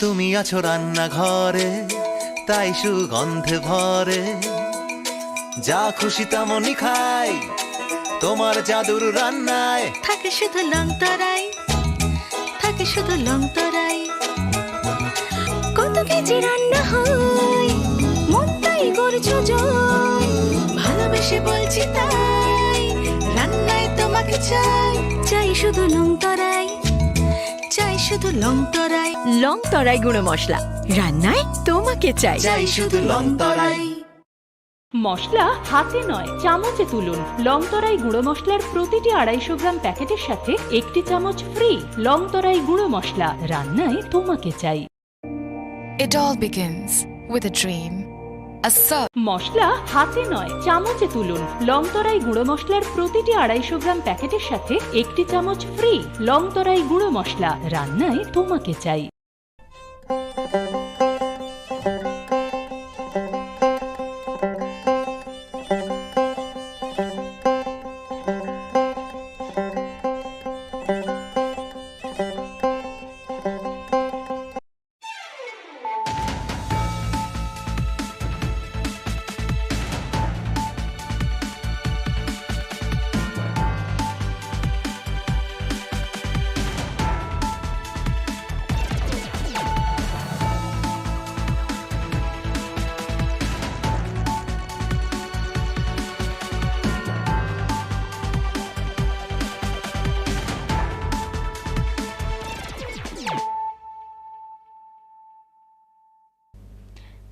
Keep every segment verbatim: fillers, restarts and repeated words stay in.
তুমি আছো রান্নাঘরে, তাই সুগন্ধে ভরে। যা খুশি তেমনই খাই, তোমার জাদুর রান্নায়। থাকে শুধু লং তরাই, থাকে শুধু লং তরাই। কত কেজি রান্না হয়, মনটাই করছো জয়। ভালোবেসে বলছি তাই, রান্নায় তোমাকে চাই। চাই শুধু লং তরাই, চাই শুধু লং তরাই। লং তরাই গুঁড়ো মশলা, রান্নায় তোমাকে চাই। চাই শুধু লং তরাই। মশলা হাতে নয়, চামচে তুলুন। লং তরাই গুঁড়ো মশলার প্রতিটি আড়াইশো গ্রাম প্যাকেটের সাথে একটি চামচ ফ্রি। লং তরাই গুঁড়ো মশলা, রান্নায় তোমাকে চাই। It all begins with a dream. A search. মশলা হাতে নয়, চামচে তুলুন। লং তরাই গুঁড়ো মশলার প্রতিটি আড়াইশো গ্রাম প্যাকেটের সাথে একটি চামচ ফ্রি। লং তরাই গুঁড়ো মশলা, রান্নায় তোমাকে চাই।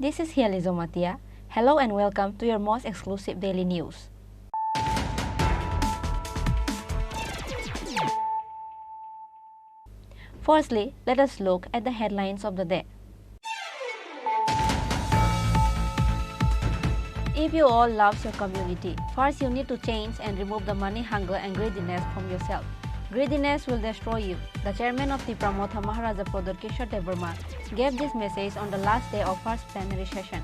This is Hiali Jomatia. Hello and welcome to your most exclusive daily news. Firstly, let us look at the headlines of the day. If you all loves your community, first you need to change and remove the money hunger and greediness from yourself. Greediness will destroy you. The chairman of Tipra Motha, Maharaja Prodot Kishore Debbarma, gave this message on the last day of first plenary session.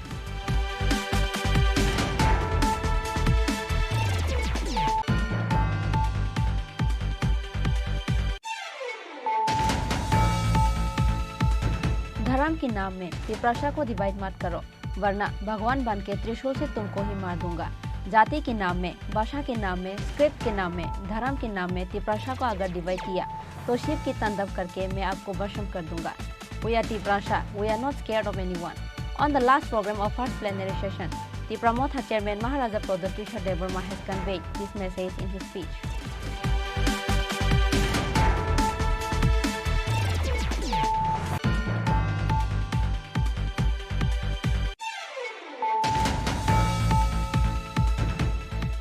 धर्म के नाम में तिप्रासा को डिवाइड मत करो, वरना भगवान बन के त्रिशूल से तुमको ही मार दूंगा। जाति के नाम में, भाषा के नाम में, स्क्रिप्ट के नाम में, धर्म के नाम में तिप्रासा को अगर डिवाइड किया, तो शिव की तांडव करके मैं आपको भस्म कर दूंगा। We are Tiprasa, we are not scared of anyone. On the last program of first plenary session, Tipra Motha chairman Maharaja Prodot Kishore Debbarma has conveyed this message in his speech.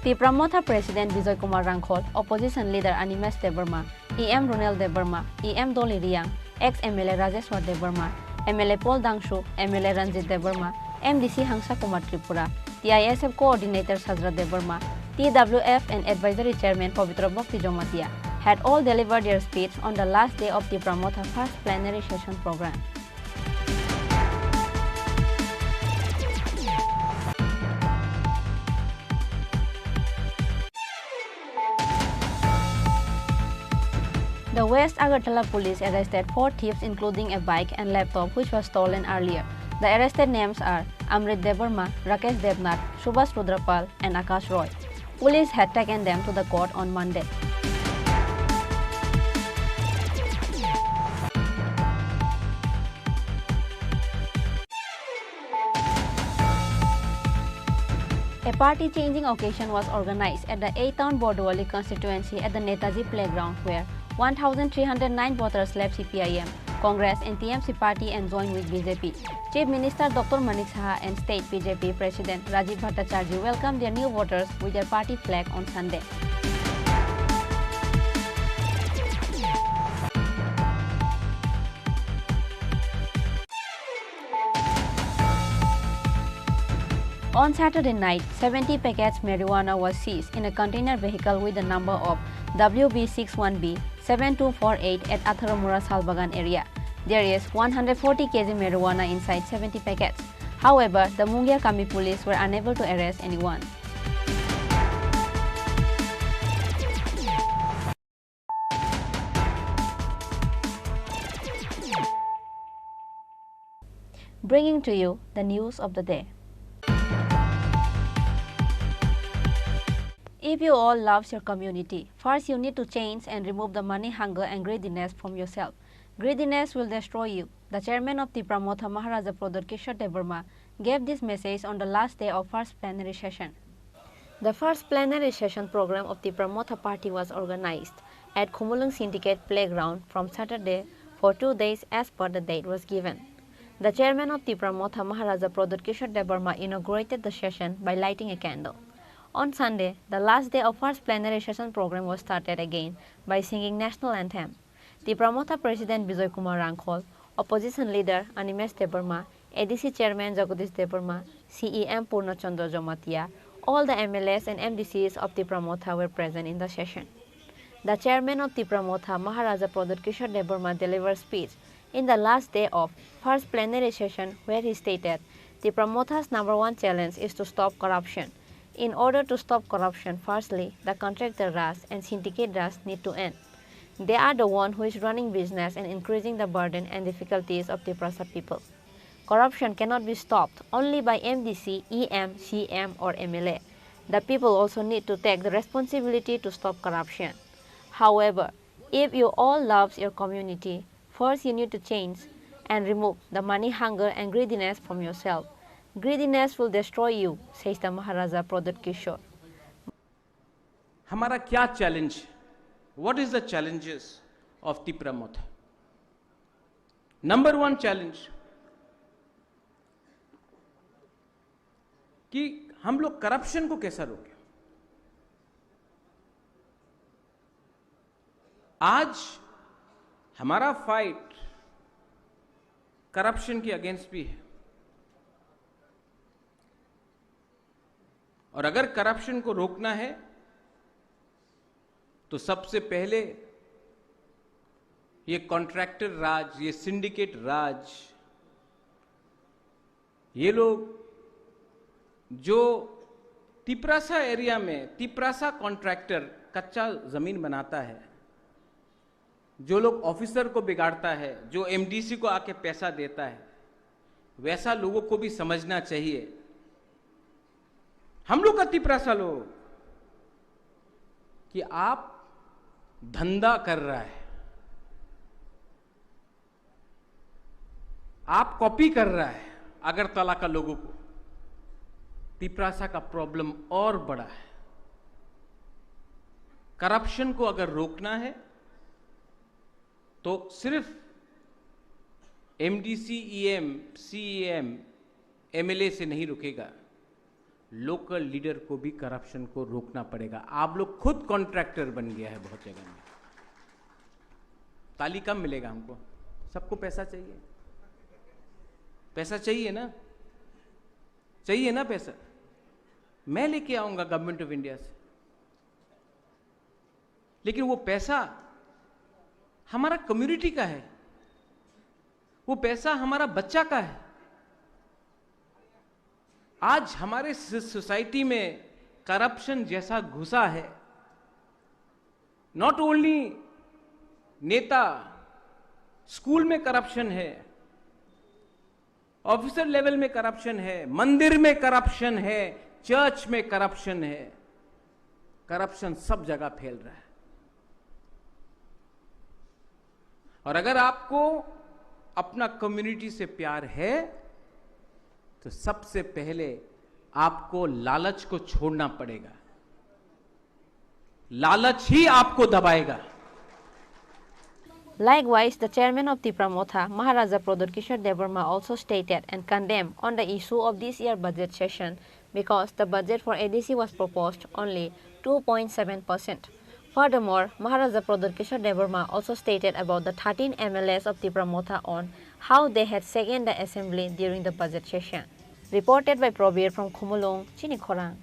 Tipra Motha President Bijoy Kumar Rangkhol, Opposition Leader Animesh Debbarma, E M Ronel Debbarma, E M Dolly Riang, ex M L A Rajeshwar Debbarma, M L A Paul Dangshu, M L A Ranjit Debbarma, M D C Hangsa Kumar Tripura, T I S F Coordinator Sajra Debbarma, T W F and Advisory Chairman Pabitra Bhakti Jamatia had all delivered their speech on the last day of Tipra Motha first plenary session program. The West Agartala police arrested four thieves, including a bike and laptop, which was stolen earlier. The arrested names are Amrit Debbarma, Rakesh Debnath, Subhas Rudrapal, and Akash Roy. Police had taken them to the court on Monday. A party changing occasion was organized at the A Town Bordowali constituency at the Netaji Playground, where one thousand three hundred nine voters left C P I M, Congress, and T M C party and joined with B J P. Chief Minister Doctor Manik Saha and State B J P President Rajiv Bhattacharjee welcomed their new voters with their party flag on Sunday. On Saturday night, seventy packets marijuana was seized in a container vehicle with the number of W B six one B seven two four eight at Atharomura Salbagan area. There is one hundred forty K G marijuana inside seventy packets. However, the Mungia Kami police were unable to arrest anyone. Bringing to you the news of the day. If you all loves your community, first you need to change and remove the money hunger and greediness from yourself. Greediness will destroy you. The chairman of Tipra Motha, Maharaja Pradyot Kishore Debbarma, gave this message on the last day of first plenary session. The first plenary session program of Tipra Motha party was organized at Khumulwng Syndicate Playground from Saturday for two days as per the date was given. The chairman of Tipra Motha, Maharaja Pradyot Kishore Debbarma, inaugurated the session by lighting a candle. On Sunday, the last day of first plenary session program was started again by singing national anthem. Tipra Motha President Bijoy Kumar Rangkhol, Opposition Leader Animesh Debbarma, A D C Chairman Jagadish Debbarma, C E M Purna Chandra Jamatia, all the M L As and M D Cs of Tipra Motha were present in the session. The chairman of Tipra Motha, Maharaja Pradyot Kishore Debbarma, delivered speech in the last day of first plenary session, where he stated, Tipra Motha's number one challenge is to stop corruption. In order to stop corruption, firstly, the contractor Raj and syndicate Raj need to end. They are the one who is running business and increasing the burden and difficulties of Tiprasa people. Corruption cannot be stopped only by M D C, E M, C M or M L A. The people also need to take the responsibility to stop corruption. However, if you all loves your community, first you need to change and remove the money hunger and greediness from yourself. Greediness will destroy you, says the Maharaja Pradyot Kishore. हमारा क्या चैलेंज है? What is the challenges of Tipra Motha? Number one challenge कि हम लोग करप्शन को कैसा रोकें। आज हमारा फाइट करप्शन के अगेंस्ट भी है। और अगर करप्शन को रोकना है तो सबसे पहले ये कॉन्ट्रैक्टर राज, ये सिंडिकेट राज, ये लोग जो तिपरासा एरिया में तिपरासा कॉन्ट्रैक्टर कच्चा ज़मीन बनाता है, जो लोग ऑफिसर को बिगाड़ता है, जो एमडीसी को आके पैसा देता है, वैसा लोगों को भी समझना चाहिए। हम लोग का तिपरासा लोग कि आप धंधा कर रहा है, आप कॉपी कर रहा है अगरतला का लोगों को। तिपरासा का प्रॉब्लम और बड़ा है। करप्शन को अगर रोकना है तो सिर्फ एमडीसी, ईएम, सीईएम, एमएलए से नहीं रुकेगा। लोकल लीडर को भी करप्शन को रोकना पड़ेगा। आप लोग खुद कॉन्ट्रैक्टर बन गया है बहुत जगह में। ताली कम मिलेगा हमको, सबको पैसा चाहिए, पैसा चाहिए ना, चाहिए ना पैसा। मैं लेके आऊंगा गवर्नमेंट ऑफ इंडिया से, लेकिन वो पैसा हमारा कम्युनिटी का है, वो पैसा हमारा बच्चा का है। आज हमारे सोसाइटी में करप्शन जैसा घुसा है, नॉट ओनली नेता, स्कूल में करप्शन है, ऑफिसर लेवल में करप्शन है, मंदिर में करप्शन है, चर्च में करप्शन है। करप्शन सब जगह फैल रहा है। और अगर आपको अपना कम्युनिटी से प्यार है तो सबसे पहले आपको लालच को छोड़ना पड़ेगा। लालच ही आपको दबाएगा। Likewise, the chairman of Tipra Motha, Maharaja Pradyot Kishore Debbarma, also stated and condemned on the issue of this year budget session because the budget for A D C was proposed only two point seven percent. Furthermore, Maharaja Pradyot Kishore Debbarma also stated about the thirteen M L As of Tipra Motha on how they had shaken the assembly during the budget session. Reported by Probir from Khumulwng, Chini Khorang.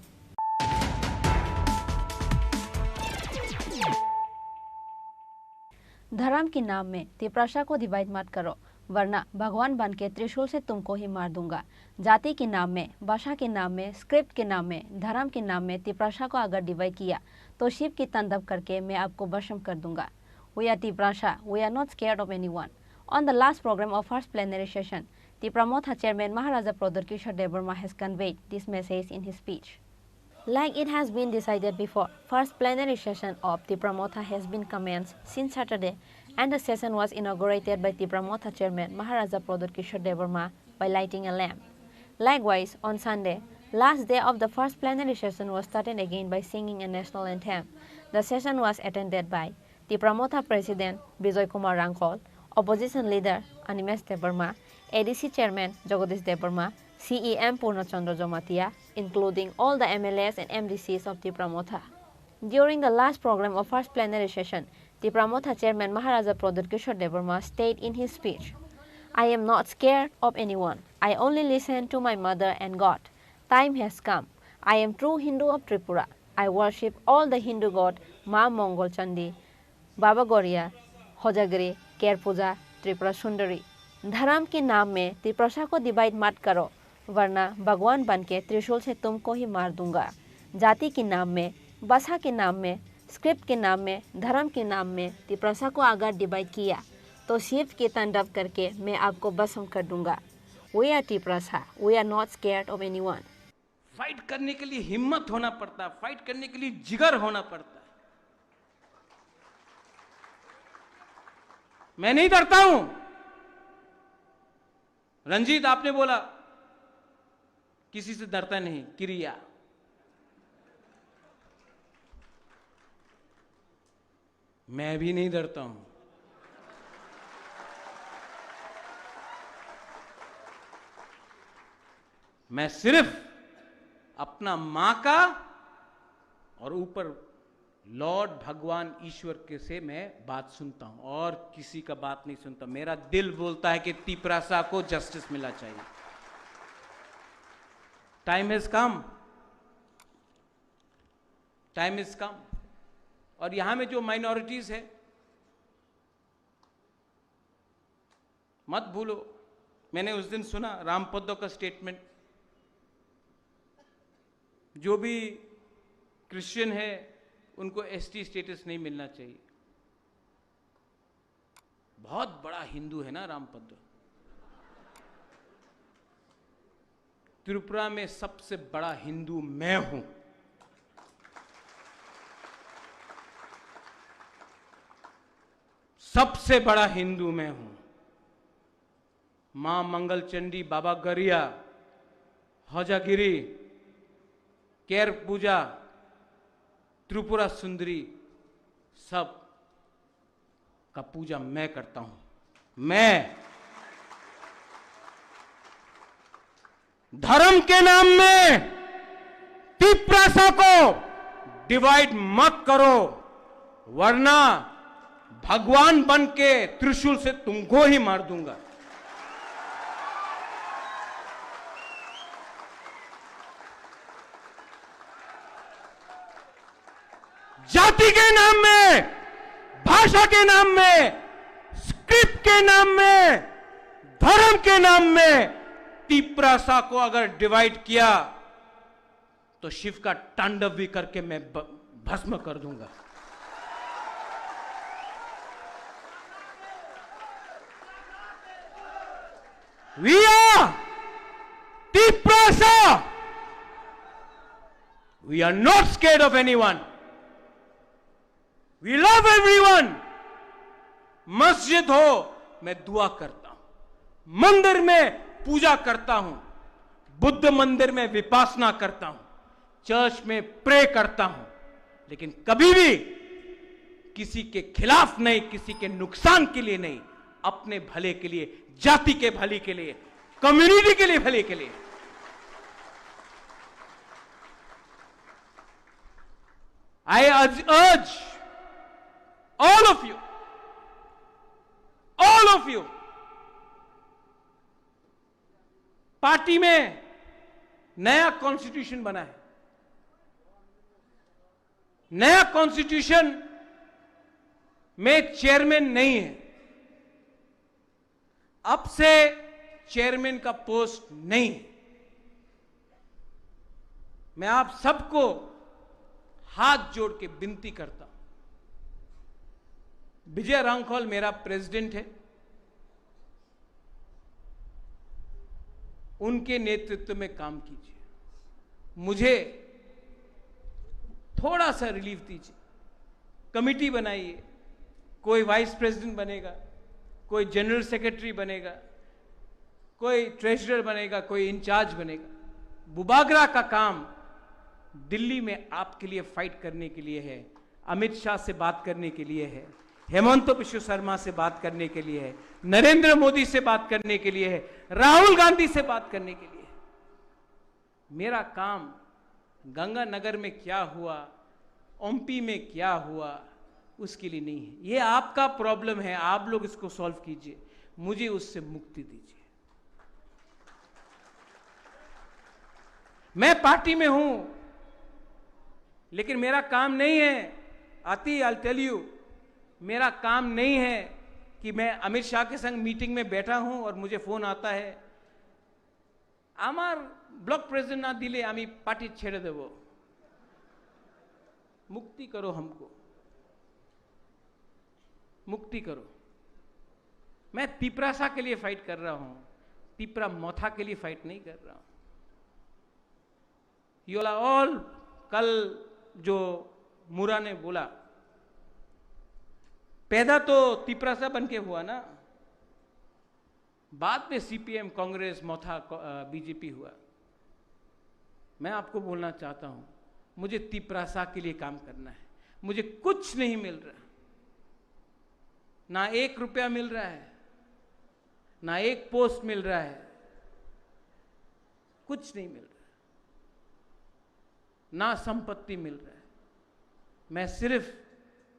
धर्म के नाम में तिपरासा को डिवाइड मत करो, वरना भगवान बन के त्रिशूल से तुमको ही मार दूंगा। जाति के नाम में, भाषा के नाम में, स्क्रिप्ट के नाम में, धर्म के नाम में तिपरासा को अगर डिवाइड किया तो शिव की तांडव करके मैं आपको भस्म कर दूंगा। We are Tiprasa, we are not scared of anyone. On the last program of first plenary session, Tipra Motha Chairman Maharaja Pradyut Kishore Debbarma has conveyed this message in his speech. Like it has been decided before, first plenary session of Tipra Motha has been commenced since Saturday, and the session was inaugurated by Tipra Motha Chairman Maharaja Pradyut Kishore Debbarma by lighting a lamp. Likewise, on Sunday, last day of the first plenary session was started again by singing a national anthem. The session was attended by Tipra Motha President Bijoy Kumar Rangkhol, Opposition Leader Animesh Debbarma, A D C Chairman Jagadish Debbarma, C E M Purna Chandra Jamatia, including all the M L As and M D Cs of Tipra Motha. During the last program of first plenary session, Tipra Motha Chairman Maharaja Pradyut Kishore Debbarma stated in his speech, "I am not scared of anyone. I only listen to my mother and God. Time has come. I am true Hindu of Tripura. I worship all the Hindu god Ma Mongol Chandi, Baba Goria, Hojagiri, Ker Puja, Tripura Sundari. धर्म के नाम में तिप्रसा को डिवाइड मत करो, वरना भगवान बन के त्रिशूल से तुमको ही मार दूंगा। जाति के नाम में, भाषा के नाम में, स्क्रिप्ट के नाम में, धर्म के नाम में तिप्रसा को अगर डिवाइड किया, तो शिव के तांडव करके मैं आपको भस्म कर दूंगा। We are Tiprasa, we are not scared of anyone." Fight करने के लिए हिम्मत होना पड़ता है, फाइट करने के लिए जिगर होना पड़ता है। मैं नहीं डरता हूं। रंजीत, आपने बोला, किसी से डरता नहीं, क्रिया। मैं भी नहीं डरता हूं। मैं सिर्फ अपना मां का और ऊपर लॉर्ड भगवान ईश्वर के से मैं बात सुनता हूं और किसी का बात नहीं सुनता। मेरा दिल बोलता है कि तिपरासा को जस्टिस मिलना चाहिए। Time has come, time has come. और यहां में जो माइनॉरिटीज है, मत भूलो, मैंने उस दिन सुना रामपद्दो का स्टेटमेंट, जो भी क्रिश्चियन है उनको एसटी स्टेटस नहीं मिलना चाहिए। बहुत बड़ा हिंदू है ना रामपद्दो। त्रिपुरा में सबसे बड़ा हिंदू मैं हूं, सबसे बड़ा हिंदू मैं हूं। मां मंगल चंडी, बाबा गरिया, हजागिरी, केर पूजा, त्रिपुरा सुंदरी, सब का पूजा मैं करता हूं। मैं धर्म के नाम में तिपरासा को डिवाइड मत करो, वरना भगवान बन के त्रिशूल से तुमको ही मार दूंगा। जाति के नाम में, भाषा के नाम में, स्क्रिप्ट के नाम में, धर्म के नाम में तिपरासा को अगर डिवाइड किया तो शिव का तांडव भी करके मैं ब-, भस्म कर दूंगा। We are Tiprasa. We are not scared of anyone. We love everyone. मस्जिद हो, मैं दुआ करता हूं, मंदिर में पूजा करता हूं, बुद्ध मंदिर में विपासना करता हूं, चर्च में प्रे करता हूं, लेकिन कभी भी किसी के खिलाफ नहीं, किसी के नुकसान के लिए नहीं, अपने भले के लिए, जाति के भले के लिए, कम्युनिटी के लिए, भले के लिए। I urge, urge all of you, all of you, party में नया कॉन्स्टिट्यूशन बना है, नया कॉन्स्टिट्यूशन में चेयरमैन नहीं है, अब से चेयरमैन का पोस्ट नहीं है। मैं आप सबको हाथ जोड़ के विनती करता हूं, विजय रांखल मेरा प्रेसिडेंट है, उनके नेतृत्व में काम कीजिए। मुझे थोड़ा सा रिलीफ दीजिए। कमेटी बनाइए, कोई वाइस प्रेसिडेंट बनेगा, कोई जनरल सेक्रेटरी बनेगा, कोई ट्रेजरर बनेगा, कोई इंचार्ज बनेगा। बुबागरा का काम दिल्ली में आपके लिए फाइट करने के लिए है, अमित शाह से बात करने के लिए है, हेमंत बिश्व शर्मा से बात करने के लिए है, नरेंद्र मोदी से बात करने के लिए है, राहुल गांधी से बात करने के लिए है। मेरा काम गंगानगर में क्या हुआ, ओम्पी में क्या हुआ, उसके लिए नहीं है। ये आपका प्रॉब्लम है, आप लोग इसको सॉल्व कीजिए, मुझे उससे मुक्ति दीजिए। मैं पार्टी में हूं, लेकिन मेरा काम नहीं है, आती, आई टेल यू, मेरा काम नहीं है कि मैं अमित शाह के संग मीटिंग में बैठा हूं और मुझे फोन आता है, "আমার ব্লক প্রেসিডেন্ট না দিলে আমি পার্টি ছেড়ে দেব।" मुक्ति करो हमको, मुक्ति करो। मैं तिपरासा के लिए फाइट कर रहा हूं, तिपरा मोथा के लिए फाइट नहीं कर रहा हूं। यू आर ऑल, कल जो मुरा ने बोला, पैदा तो तिपरासा बन के हुआ ना, बाद में सीपीएम, कांग्रेस, मोथा, बीजेपी हुआ। मैं आपको बोलना चाहता हूं, मुझे तिपरासा के लिए काम करना है। मुझे कुछ नहीं मिल रहा, ना एक रुपया मिल रहा है, ना एक पोस्ट मिल रहा है, कुछ नहीं मिल रहा, ना संपत्ति मिल रहा है। मैं सिर्फ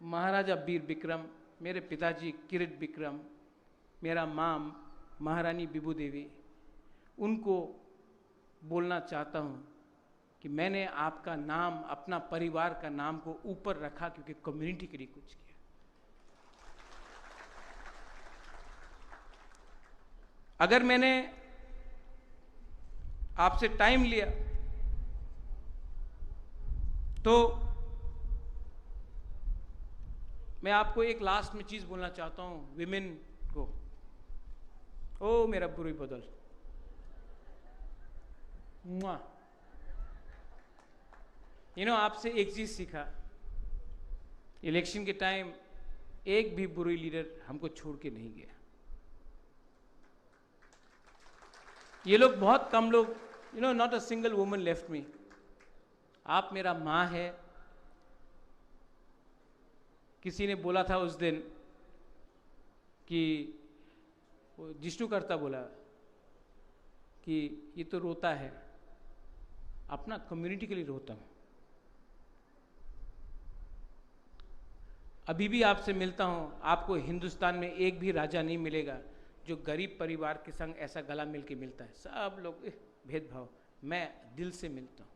महाराजा वीर विक्रम, मेरे पिताजी किरीट विक्रम, मेरा माँ महारानी विभू देवी, उनको बोलना चाहता हूँ कि मैंने आपका नाम, अपना परिवार का नाम को ऊपर रखा, क्योंकि कम्युनिटी के लिए कुछ किया। अगर मैंने आपसे टाइम लिया, तो मैं आपको एक लास्ट में चीज बोलना चाहता हूं, विमेन को। ओ मेरा बुरी बदल, मुआ। यू नो, आपसे एक चीज सीखा, इलेक्शन के टाइम एक भी बुरी लीडर हमको छोड़ के नहीं गया। ये लोग बहुत कम लोग, you know, not a single woman left me। आप मेरा माँ है। किसी ने बोला था उस दिन कि, वो जिष्णु करता बोला कि ये तो रोता है, अपना कम्युनिटी के लिए रोता हूँ। अभी भी आपसे मिलता हूँ, आपको हिंदुस्तान में एक भी राजा नहीं मिलेगा जो गरीब परिवार के संग ऐसा गला मिल के मिलता है। सब लोग, एह, भेदभाव। मैं दिल से मिलता हूँ,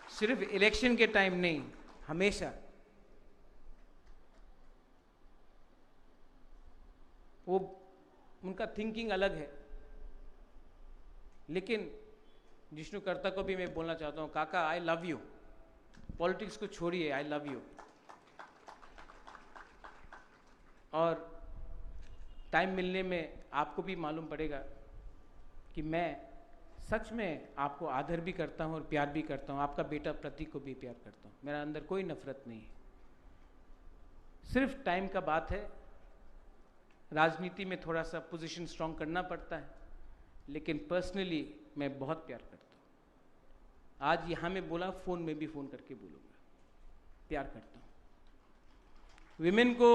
सिर्फ इलेक्शन के टाइम नहीं, हमेशा। वो, उनका थिंकिंग अलग है, लेकिन जिष्णु करता को भी मैं बोलना चाहता हूँ, काका, आई लव यू। पॉलिटिक्स को छोड़िए, आई लव यू। और टाइम मिलने में आपको भी मालूम पड़ेगा कि मैं सच में आपको आदर भी करता हूँ और प्यार भी करता हूँ। आपका बेटा प्रतीक को भी प्यार करता हूँ। मेरा अंदर कोई नफरत नहीं है, सिर्फ टाइम का बात है। राजनीति में थोड़ा सा पोजीशन स्ट्रांग करना पड़ता है, लेकिन पर्सनली मैं बहुत प्यार करता हूँ। आज यहाँ में बोला, फोन में भी फोन करके बोलूंगा, प्यार करता हूँ। विमेन को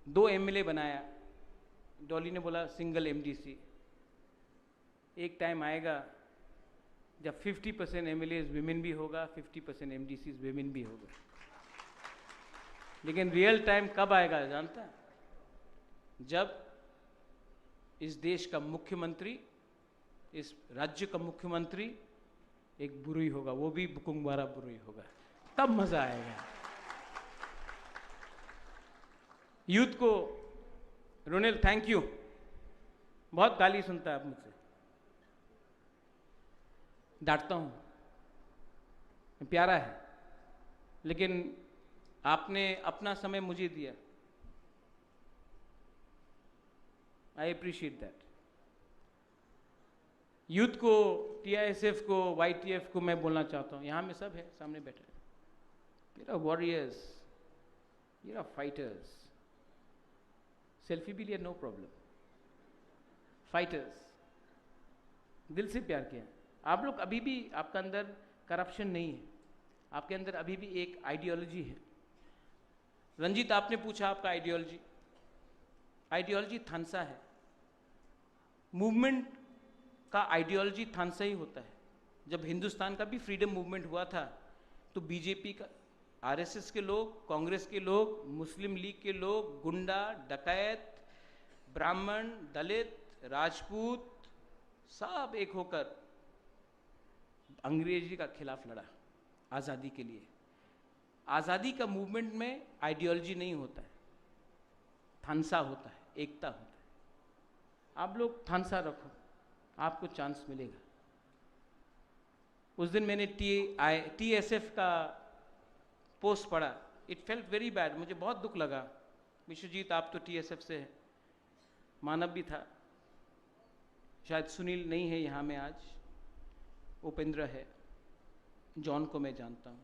दो एमएलए बनाया, डॉली ने बोला सिंगल एमडीसी। एक टाइम आएगा जब फिफ्टी परसेंट एमएलए विमेन भी होगा, फिफ्टी परसेंट एमडीसी विमेन भी होगा। लेकिन रियल टाइम कब आएगा जानता है? जब इस देश का मुख्यमंत्री, इस राज्य का मुख्यमंत्री एक बुरुई होगा, वो भी बुकुंगबारा बुरुई होगा, तब मजा आएगा। यूथ को, रोनेल, थैंक यू। बहुत गाली सुनता है आप मुझसे, डांटता हूँ, प्यारा है, लेकिन आपने अपना समय मुझे दिया। I appreciate that. यूथ को, टीआईएसएफ को, वाईटीएफ को मैं बोलना चाहता हूँ, यहाँ में सब है, सामने बैठे हैं। There are warriors, there are fighters. Selfie भी लिया, नो प्रॉब्लम। फाइटर्स, दिल से प्यार किया। आप लोग अभी भी, आपका अंदर करप्शन नहीं है, आपके अंदर अभी भी एक आइडियोलॉजी है। रंजीत, आपने पूछा आपका आइडियोलॉजी, आइडियोलॉजी थानसा है। मूवमेंट का आइडियोलॉजी थानसा ही होता है। जब हिंदुस्तान का भी फ्रीडम मूवमेंट हुआ था, तो बीजेपी का, आरएसएस के लोग, कांग्रेस के लोग, मुस्लिम लीग के लोग, गुंडा, डकैत, ब्राह्मण, दलित, राजपूत, सब एक होकर अंग्रेजी का खिलाफ लड़ा आज़ादी के लिए। आज़ादी का मूवमेंट में आइडियोलॉजी नहीं होता है, थानसा होता है, एकता होता है। आप लोग थानसा रखो, आपको चांस मिलेगा। उस दिन मैंने टी आई, टीएसएफ का पोस्ट पढ़ा, it felt very bad, मुझे बहुत दुख लगा। विश्वजीत, आप तो टीएसएफ से हैं, मानव भी था। शायद सुनील नहीं है यहाँ में आज, उपेंद्र है, जॉन को मैं जानता हूँ,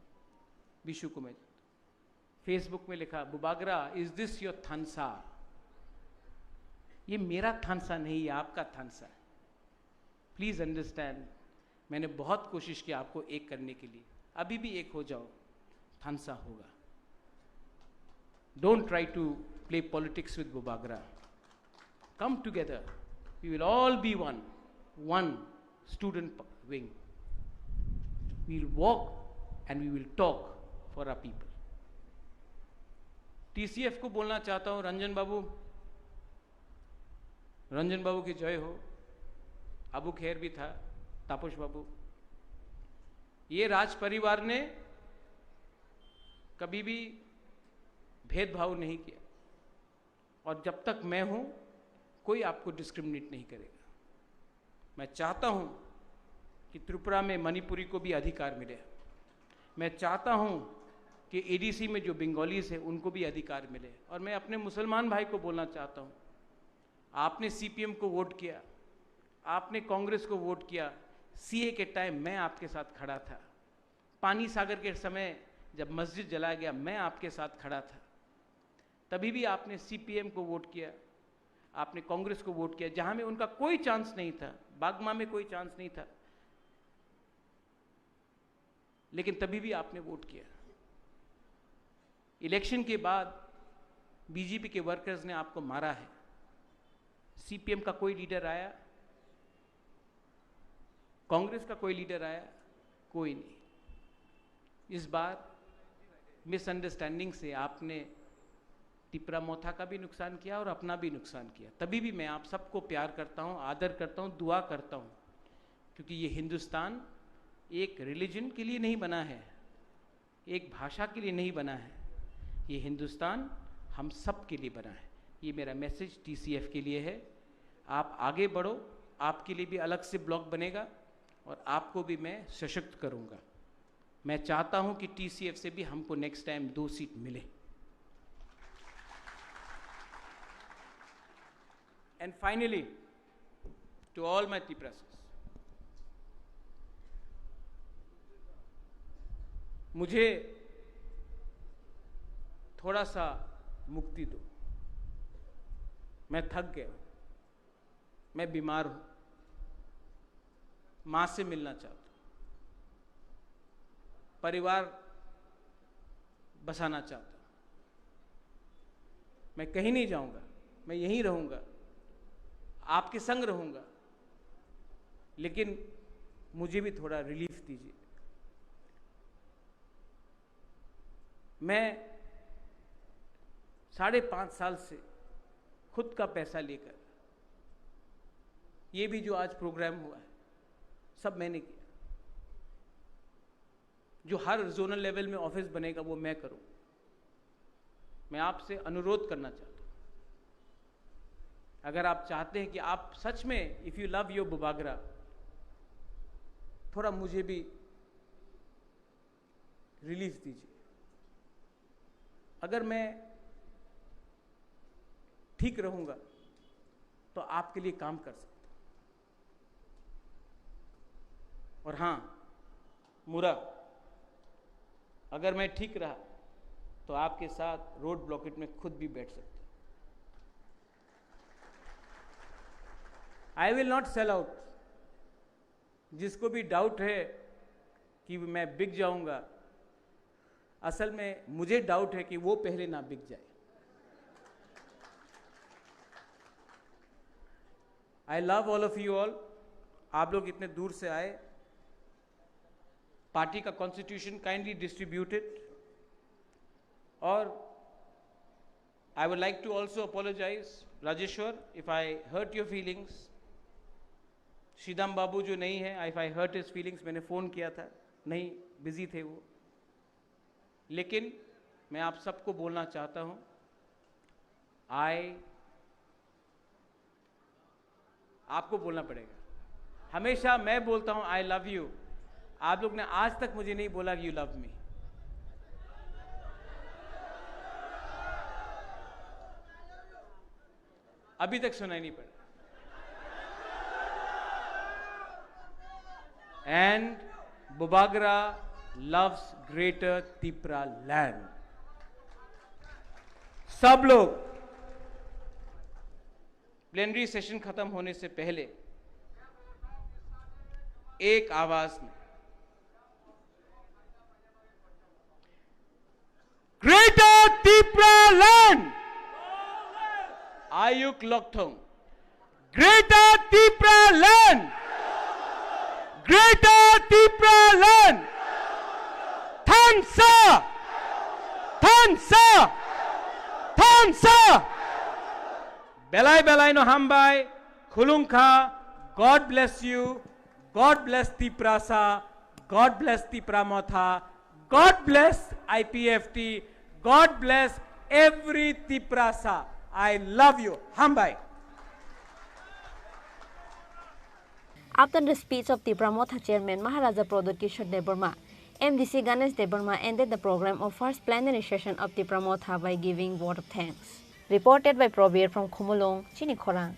विशु को मैं जानता हूँ। फेसबुक में लिखा, "बुबागरा, is this your थानसा?" ये मेरा थानसा नहीं, ये आपका थानसा है। प्लीज अंडरस्टैंड, मैंने बहुत कोशिश की आपको एक करने के लिए, अभी भी एक हो जाओ, थानसा होगा। Don't try to play politics with Bubagra. Come together. We will all be one, one student p-, wing. We will walk and we will talk for our people. TCF को बोलना चाहता हूँ, रंजन बाबू, रंजन बाबू की जय हो। अबू खेर भी था, तापस बाबू। ये राज परिवार ने कभी भी भेदभाव नहीं किया, और जब तक मैं हूं, कोई आपको डिस्क्रिमिनेट नहीं करेगा। मैं चाहता हूं कि त्रिपुरा में मणिपुरी को भी अधिकार मिले। मैं चाहता हूं कि एडीसी में जो बंगालीज हैं, उनको भी अधिकार मिले। और मैं अपने मुसलमान भाई को बोलना चाहता हूं, आपने सीपीएम को वोट किया, आपने कांग्रेस को वोट किया, सीए के टाइम मैं आपके साथ खड़ा था, पानी सागर के समय जब मस्जिद जलाया गया, मैं आपके साथ खड़ा था, तभी भी आपने सीपीएम को वोट किया, आपने कांग्रेस को वोट किया, जहां में उनका कोई चांस नहीं था, बागमा में कोई चांस नहीं था, लेकिन तभी भी आपने वोट किया। इलेक्शन के बाद बीजेपी के वर्कर्स ने आपको मारा है, सीपीएम का कोई लीडर आया, कांग्रेस का कोई लीडर आया, कोई नहीं। इस बार मिसअंडरस्टैंडिंग से आपने तिपरा मोथा का भी नुकसान किया और अपना भी नुकसान किया। तभी भी मैं आप सबको प्यार करता हूँ, आदर करता हूँ, दुआ करता हूँ, क्योंकि ये हिंदुस्तान एक रिलीजन के लिए नहीं बना है, एक भाषा के लिए नहीं बना है, ये हिंदुस्तान हम सब के लिए बना है। ये मेरा मैसेज टीसीएफ के लिए है। आप आगे बढ़ो, आपके लिए भी अलग से ब्लॉक बनेगा और आपको भी मैं सशक्त करूँगा। मैं चाहता हूं कि टीसीएफ से भी हमको नेक्स्ट टाइम दो सीट मिले। And finally, to all my Tiprasas, मुझे थोड़ा सा मुक्ति दो, मैं थक गया हूं। मैं बीमार हूं, मां से मिलना चाहता हूं, परिवार बसाना चाहता हूं। मैं कहीं नहीं जाऊंगा, मैं यहीं रहूंगा, आपके संग रहूंगा, लेकिन मुझे भी थोड़ा रिलीफ दीजिए। मैं साढ़े पाँच साल से खुद का पैसा लेकर ये भी जो आज प्रोग्राम हुआ है, सब मैंने किया। जो हर जोनल लेवल में ऑफिस बनेगा, वो मैं करूँ। मैं आपसे अनुरोध करना चाहता हूँ, अगर आप चाहते हैं कि आप सच में, if you love your Bubagra, थोड़ा मुझे भी रिलीफ दीजिए। अगर मैं ठीक रहूँगा, तो आपके लिए काम कर सकता हूं। और हां, मुरा, अगर मैं ठीक रहा तो आपके साथ रोड ब्लॉकेट में खुद भी बैठ सकता हूं। I will not sell out. जिसको भी डाउट है कि मैं बिक जाऊंगा, असल में मुझे डाउट है कि वो पहले ना बिक जाए। I love all of you all. आप लोग इतने दूर से आए, पार्टी का कॉन्स्टिट्यूशन काइंडली डिस्ट्रीब्यूटेड। और I would like to also apologize, Rajeshwar, if I hurt your feelings. Shridam Babu जो नहीं है, if I hurt his feelings, मैंने फ़ोन किया था, नहीं, बिजी थे वो। लेकिन मैं आप सबको बोलना चाहता हूं, आई आपको बोलना पड़ेगा। हमेशा मैं बोलता हूं, आई लव यू। आप लोग ने आज तक मुझे नहीं बोला कि यू लव मी। अभी तक सुनाई नहीं पड़ा। And Bubagra loves Greater Tipra land। सब लोग प्लेनरी सेशन खत्म होने से पहले एक आवाज में, Greater Tipra land! Ayuk Lokthong. Greater Tipra land! Greater Tipra land! Thansa! Thansa! Thansa! Belai belai no hambai, khulungkha, God bless you, God bless Tiprasa, God bless Tipra Motha, God bless I P F T, God bless every Tiprasa. I love you. Hambai. After the speech of Tipra Motha Chairman Maharaja Pradyot Kishore Debbarma, M D C Ganesh Debbarma ended the program of first plenary session of Tipra Motha by giving vote of thanks. Reported by Probir from Khumulwng, Chini Khorang.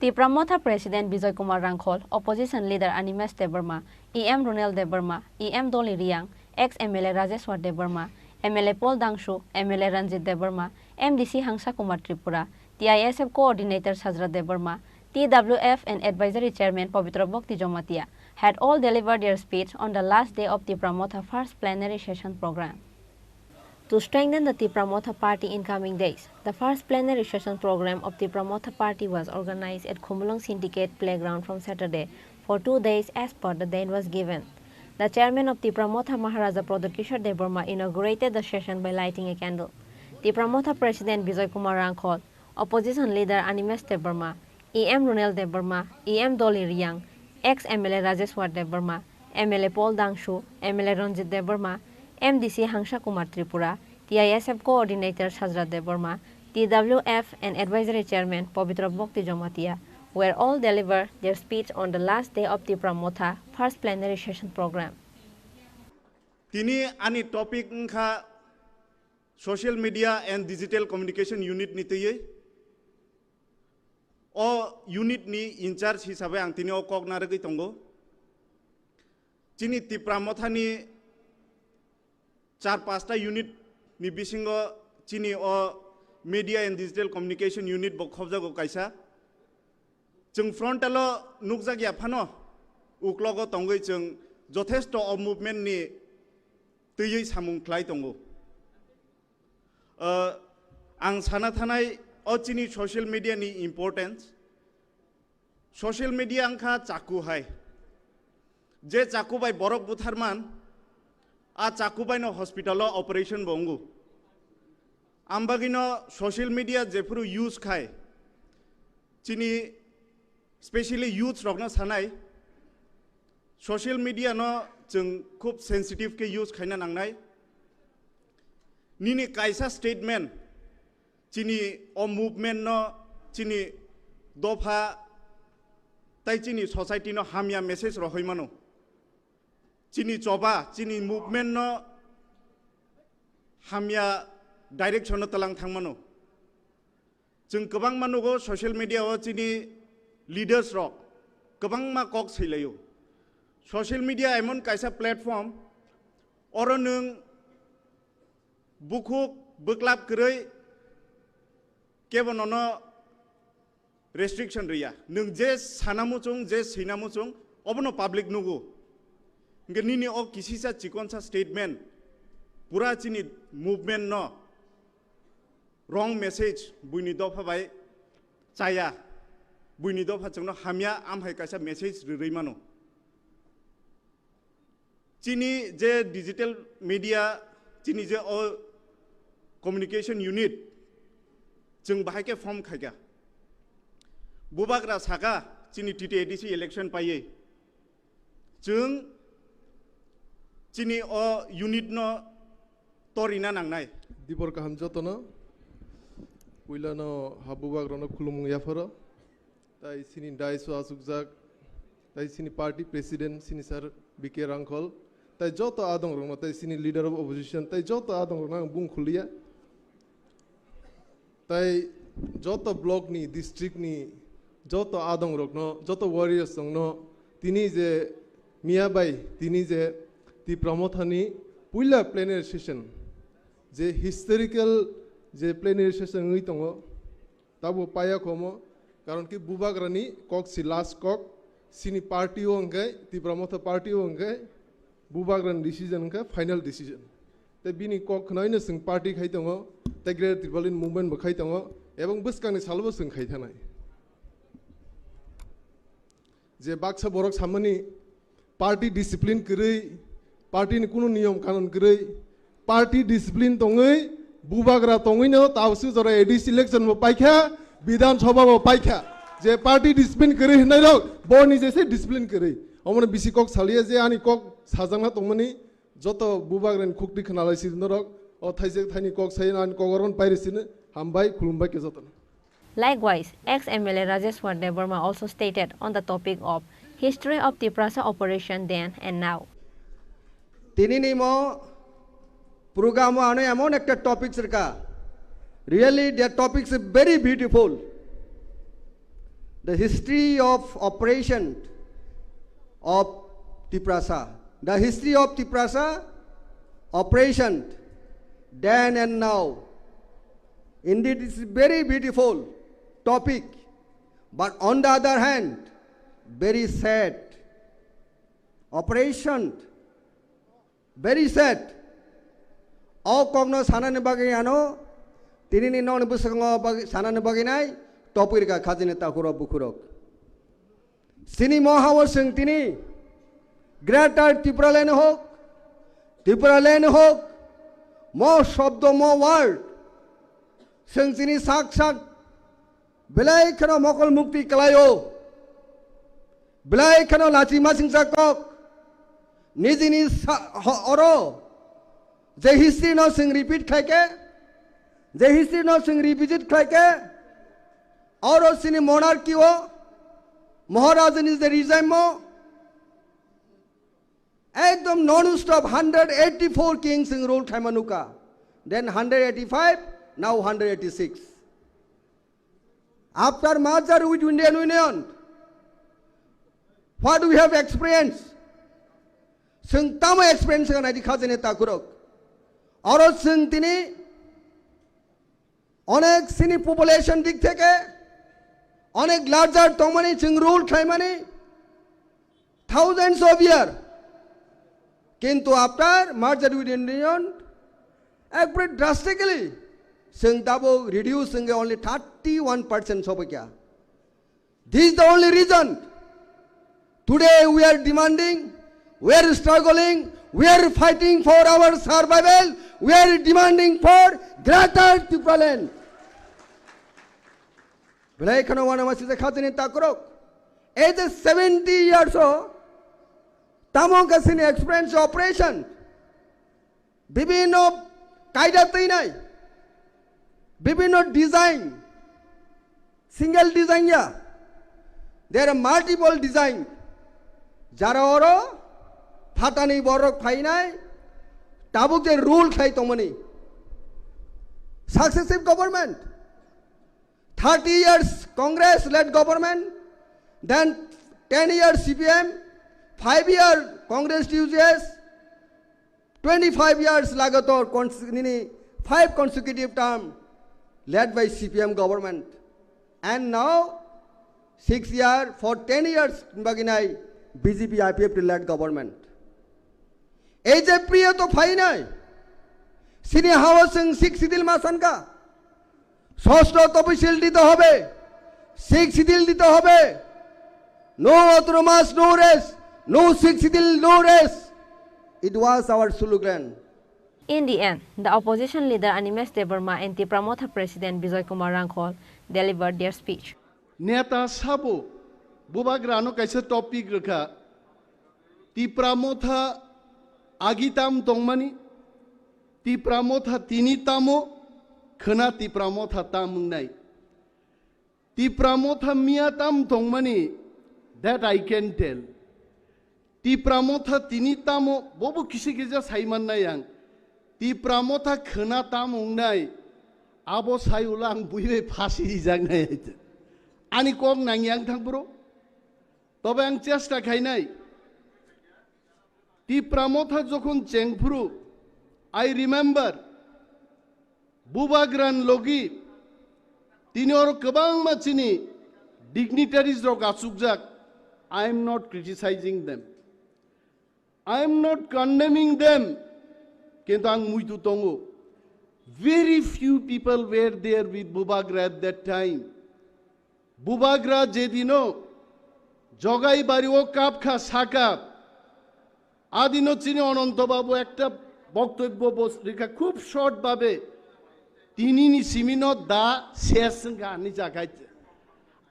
Tipra Motha President Bijoy Kumar Rangkhol, Opposition Leader Animesh Debbarma, E M Runel Debbarma, E M Dolly Riang, ex M L A Rajeshwar Debbarma, M L A Paul Dangshu, M L A Ranjit Debbarma, M D C Hangsa Kumar Tripura, T I S F Coordinator Sajra Debbarma, T W F and Advisory Chairman Pabitra Bhakti Jamatia had all delivered their speech on the last day of Tipra Motha first plenary session program. To strengthen the Tipra Motha Party in coming days, the first plenary session program of Tipra Motha Party was organized at Khumulwng Syndicate Playground from Saturday for two days as per the date was given. The chairman of Tipra Motha Maharaja Pradyot Kishore Debbarma inaugurated the session by lighting a candle. Tipra Motha President Bijoy Kumar Rangkhol, Opposition Leader Animesh Debbarma, E M Runel Debbarma, E M Dolly Riang, ex M L A Rajeshwar Debbarma, M L A Paul Dangshu, M L A Ranjit Debbarma, M D C Hangsa Kumar Tripura, T I S F Coordinator Sajra Debbarma, T W F and Advisory Chairman Pabitra Bhakti Jamatia were all delivered their speech on the last day of Tipra Motha first plenary session program. Tini ani topic wngkha Social Media and Digital Communication Unit ni twiwi. O unit ni in charge hisabe ang tini o kok narwgwi tongo. Chini Tipra Motha ni char pasta unit ni bisingo chini o Media and Digital Communication Unit bo khobjago kaisa. Chwng frontal o nukjakya phano, uklogo tongwi chwng jothesto o movement ni twiwi samung khlai tongo. Uh, ang sana thanai o chini social media ni importance. Social media wngkha chaku hai. Je chaku bai borok butharman, a chaku bai no hospital o operation bo wngo. Ambagino social media jephuru use khai, chini specially youths rokno sanai, social media no chwng khub sensitive khe use khaina nangnai. Nini kaisa statement chini o movement no, chini dopha tai chini society no hamya message rohoi mano. Chini choba, chini movement no hamya direction no talang thangmano. Chwng kwbangma nugo social media o chini leaders rok kwbangma kok sailaio. Social media emon kaisa platform, oro nwng bukhuk bwklap kwrwi kebo nono restriction rwya. Nwng je sana muchung, je sina muchung, obono public nugo. Hingke nini o kisisa chikonsa statement pura chini movement no wrong message buini dopha bai chaya, buini dopha chwngno hamya, amhai kaisa message rwrwi mano. Chini je digital media, chini je o communication unit, chwng bahai khe form khaikha. Bubagra saka chini T T A D C election paiye. Chwng chini o unit no torina nangnai. Dibor kaham jotono. Puilano ha bubagrano khulumung yapharo. Tai sini dais o asukjak, tai sini party president, sini sir B K Rangkhol, tai joto adong rokno, tai sini leader of opposition, tai joto adong rokno ang bung khuliya. Tai joto block ni, district ni joto adong rokno, joto warriors rokno, tini je miya bai, tini je Tipra Motha ni puila plenary session, je historical je plenary session wngwi tongo, tabo paya khomo, karon ki bubagrani kok si last kok, sini party o hwnkhe, Tipra Motha party o hwnkhe, bubagrani decision hwnkhe final decision. Tei bini kok khnaino chwng party khai tongo, tei Greater Tipraland movement bo khai tongo, ebong bwskangni salobo chwng khai thanai. Je baksa borok samani party discipline kwrwi, party ni kunu niyom kanun kwrwi, party discipline tongwi bubagra tongwino tabsu jora A D C election bo paikha, Bidhan Sabha bo paikha. Je party discipline kwrwi hwnwi rok bo ni jese discipline kwrwi. Omono bisi kok saliya je ani kok sajakna tongmani. Joto bubagrani khukti khwnalai sidi norok, o thaijak thaini kok sai nani kok oron pairi sini, hambai, khulumbai khe jotono. Likewise, ex-M L A Rajeshwar Debbarma also stated on the topic of history of Tiprasa operation then and now. Tini ni mo program o ano emon ekta topic sirka. Really, the topic is very beautiful. The history of operation of Tiprasa. The history of Tiprasa operation then and now. Indeed, it's a very beautiful topic, but on the other hand, very sad. Operation, very sad. O kokno sanani bagwi ano, tinini nokni bwskango bagwi, sanani bagwi nai, topirka khajini takhurok bukhurok. Sini mohao chwng tini Greater Tipraland hok, Tipraland hok, mo shobdo, mo word, chwng tini sak sak belai kheno mokol mukti kalaio, belai kheno lachi masingcha kok, nijini sa-, ho-, oro je history no chwng repeat khlaikhe, je history no chwng revisit khlaikhe, oro chini monarchy o Maharajani je regime o ekdom non-stop hundred eighty-four kings chwng rule khlaima nukha. Then hundred eighty-five, now hundred eighty-six. After merger with Indian Union, what we have experienced? Chwng tamo experience kha naidi khajani takhurok. Oro chwng tini onek sini population dik theke onek larger tongmani chwng rule khlaimani thousands of year. Kintu after merger with Indian Union, ekbare drastically chwng tabuk reduce wngkhe only thirty-one percent sobaikha. This is the only reason. Today we are demanding, we are struggling, we are fighting for our survival, we are demanding for Greater Tipraland. Belai kheno wana masi je khajani takhurok. Ei je seventy years o tamo kasini experience operation. Bibhinno kaida twinai, bibhinno design, single design ya, there are multiple design. Jara oro phatani borok phainai, tabuk je rule khlai tongmani. Successive government, thirty years Congress-led government, then ten years C P M, five year Congress T U J S, twenty-five years lagatar cons-, nini five consecutive term led by C P M government, and now six year for ten years baginai B J P I P F T led government. Ei je priyo to phainai, sini hawa sing Sixth Schedule ma sanka, ষষ্ঠ তফসিল দিতে হবে, Sixth Schedule দিতে হবে। No autonomous, no rest, no Sixth Schedule, no rest. It was our slogan. In the end, the opposition leader Animesh Debbarma and Tipra Motha President Bijoy Kumar Rangkhol delivered their speech. Neta sabo, bubagrano kaisa topic rwkha, Tipra Motha agi tam tongmani, Tipra Motha tini tamo, khwna Tipra Motha tam wngnai. Tipra Motha miya tam tongmani, that I can tell. Tipra Motha tini tamo, bobo kisi kisa saiman nai ang. Tipra Motha khwna tam wngnai, abo sai ulo ang buibai phasi rijaknai. Ani kok nangi ang thang bro. Tobe ang chesta khainai. Tipra Motha jokhon chengphuru, I remember, Bubagran logi, tini oro kwbangma chini dignitaries rok achukjak. I am not criticizing them. I am not condemning them. Kintu ang muitu tongo. Very few people were there with Bubagra at that time. Bubagra jedino Jogai bari o kap kha saka, adino chini Ononto Babu ekta boktobbo bos-, rikha khub short babe, tinini simino da ses wngkha ani jakai.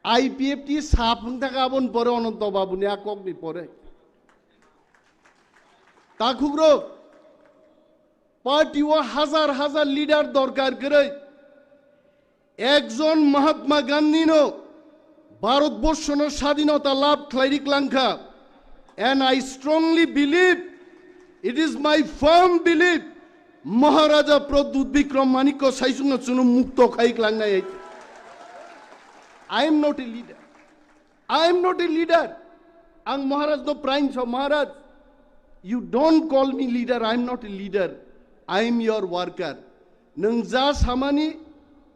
I P F T sap wngthaka aboni pore Ononto Babu ni a kok ni pore. Takhukrok, party o hazar hazar leader dorkar kwrwi. Ekjon Mahatma Gandhi no Bharat Borsho no sadinota lab khlairi klangkha. And I strongly believe, it is my firm belief, Maharaja Pradyut Bikram Manikya Saisung no chwngno mukto khai klangnai. I am not a leader. I am not a leader. Ang Maharaj no praing so, Maharaj, you don't call me leader. I am not a leader. I am your worker. Nwng ja samani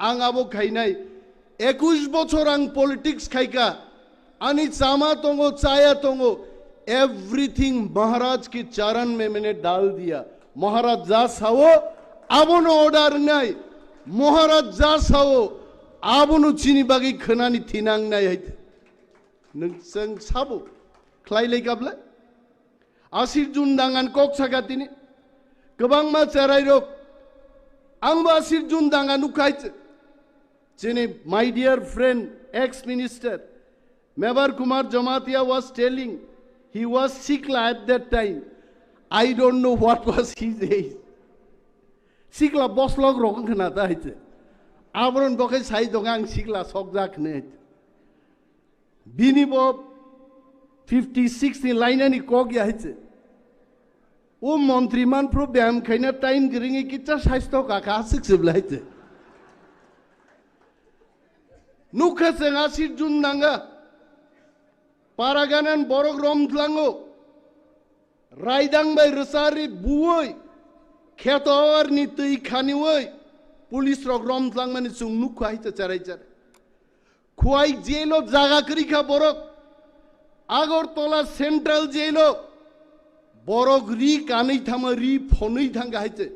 ang abo khainai. Ekush bochor ang politics khaika. Ani chama tongo, chaya tongo. Everything Maharaj ki charan mein maine dal diya. Maharaj ja sao, abono order nai. Maharaj ja sao, abono chini bagwi khwnani thinang nai hai. Nwng chwng sabo khlai lai kable? Asir Jun dangan kok saka tini. Kwbangma cherai rok. Ang bo Asir Jun danga nukhai. Chini, my dear friend, ex-minister, Mebar Kumar Jamatia was telling, he was sikla at that time. I don't know what was his age. Sikla boslok rok wngkha na ta hai se. Aboron bokhai sai dong ang sikla sokjak hwnwi. Bini bo fifty six ni lainani kok ya hai se. O montri manphru beyam khaina time kwrwngwi kitsa saisto kakha aswk se bwlai se. Nukha chwng Asir Jun nanga. Paraganan borok rom thlango. Raidang bai rwchari buwi. Kheto awarni twi khaniwi. Police rok rom thlangmani chwng nukha hai se cherai cherai. Khwai jail o jaga kwrwi kha borok. Agartala Central Jail o borok ri kanwi thangma, ri phonwi thangkha hai se.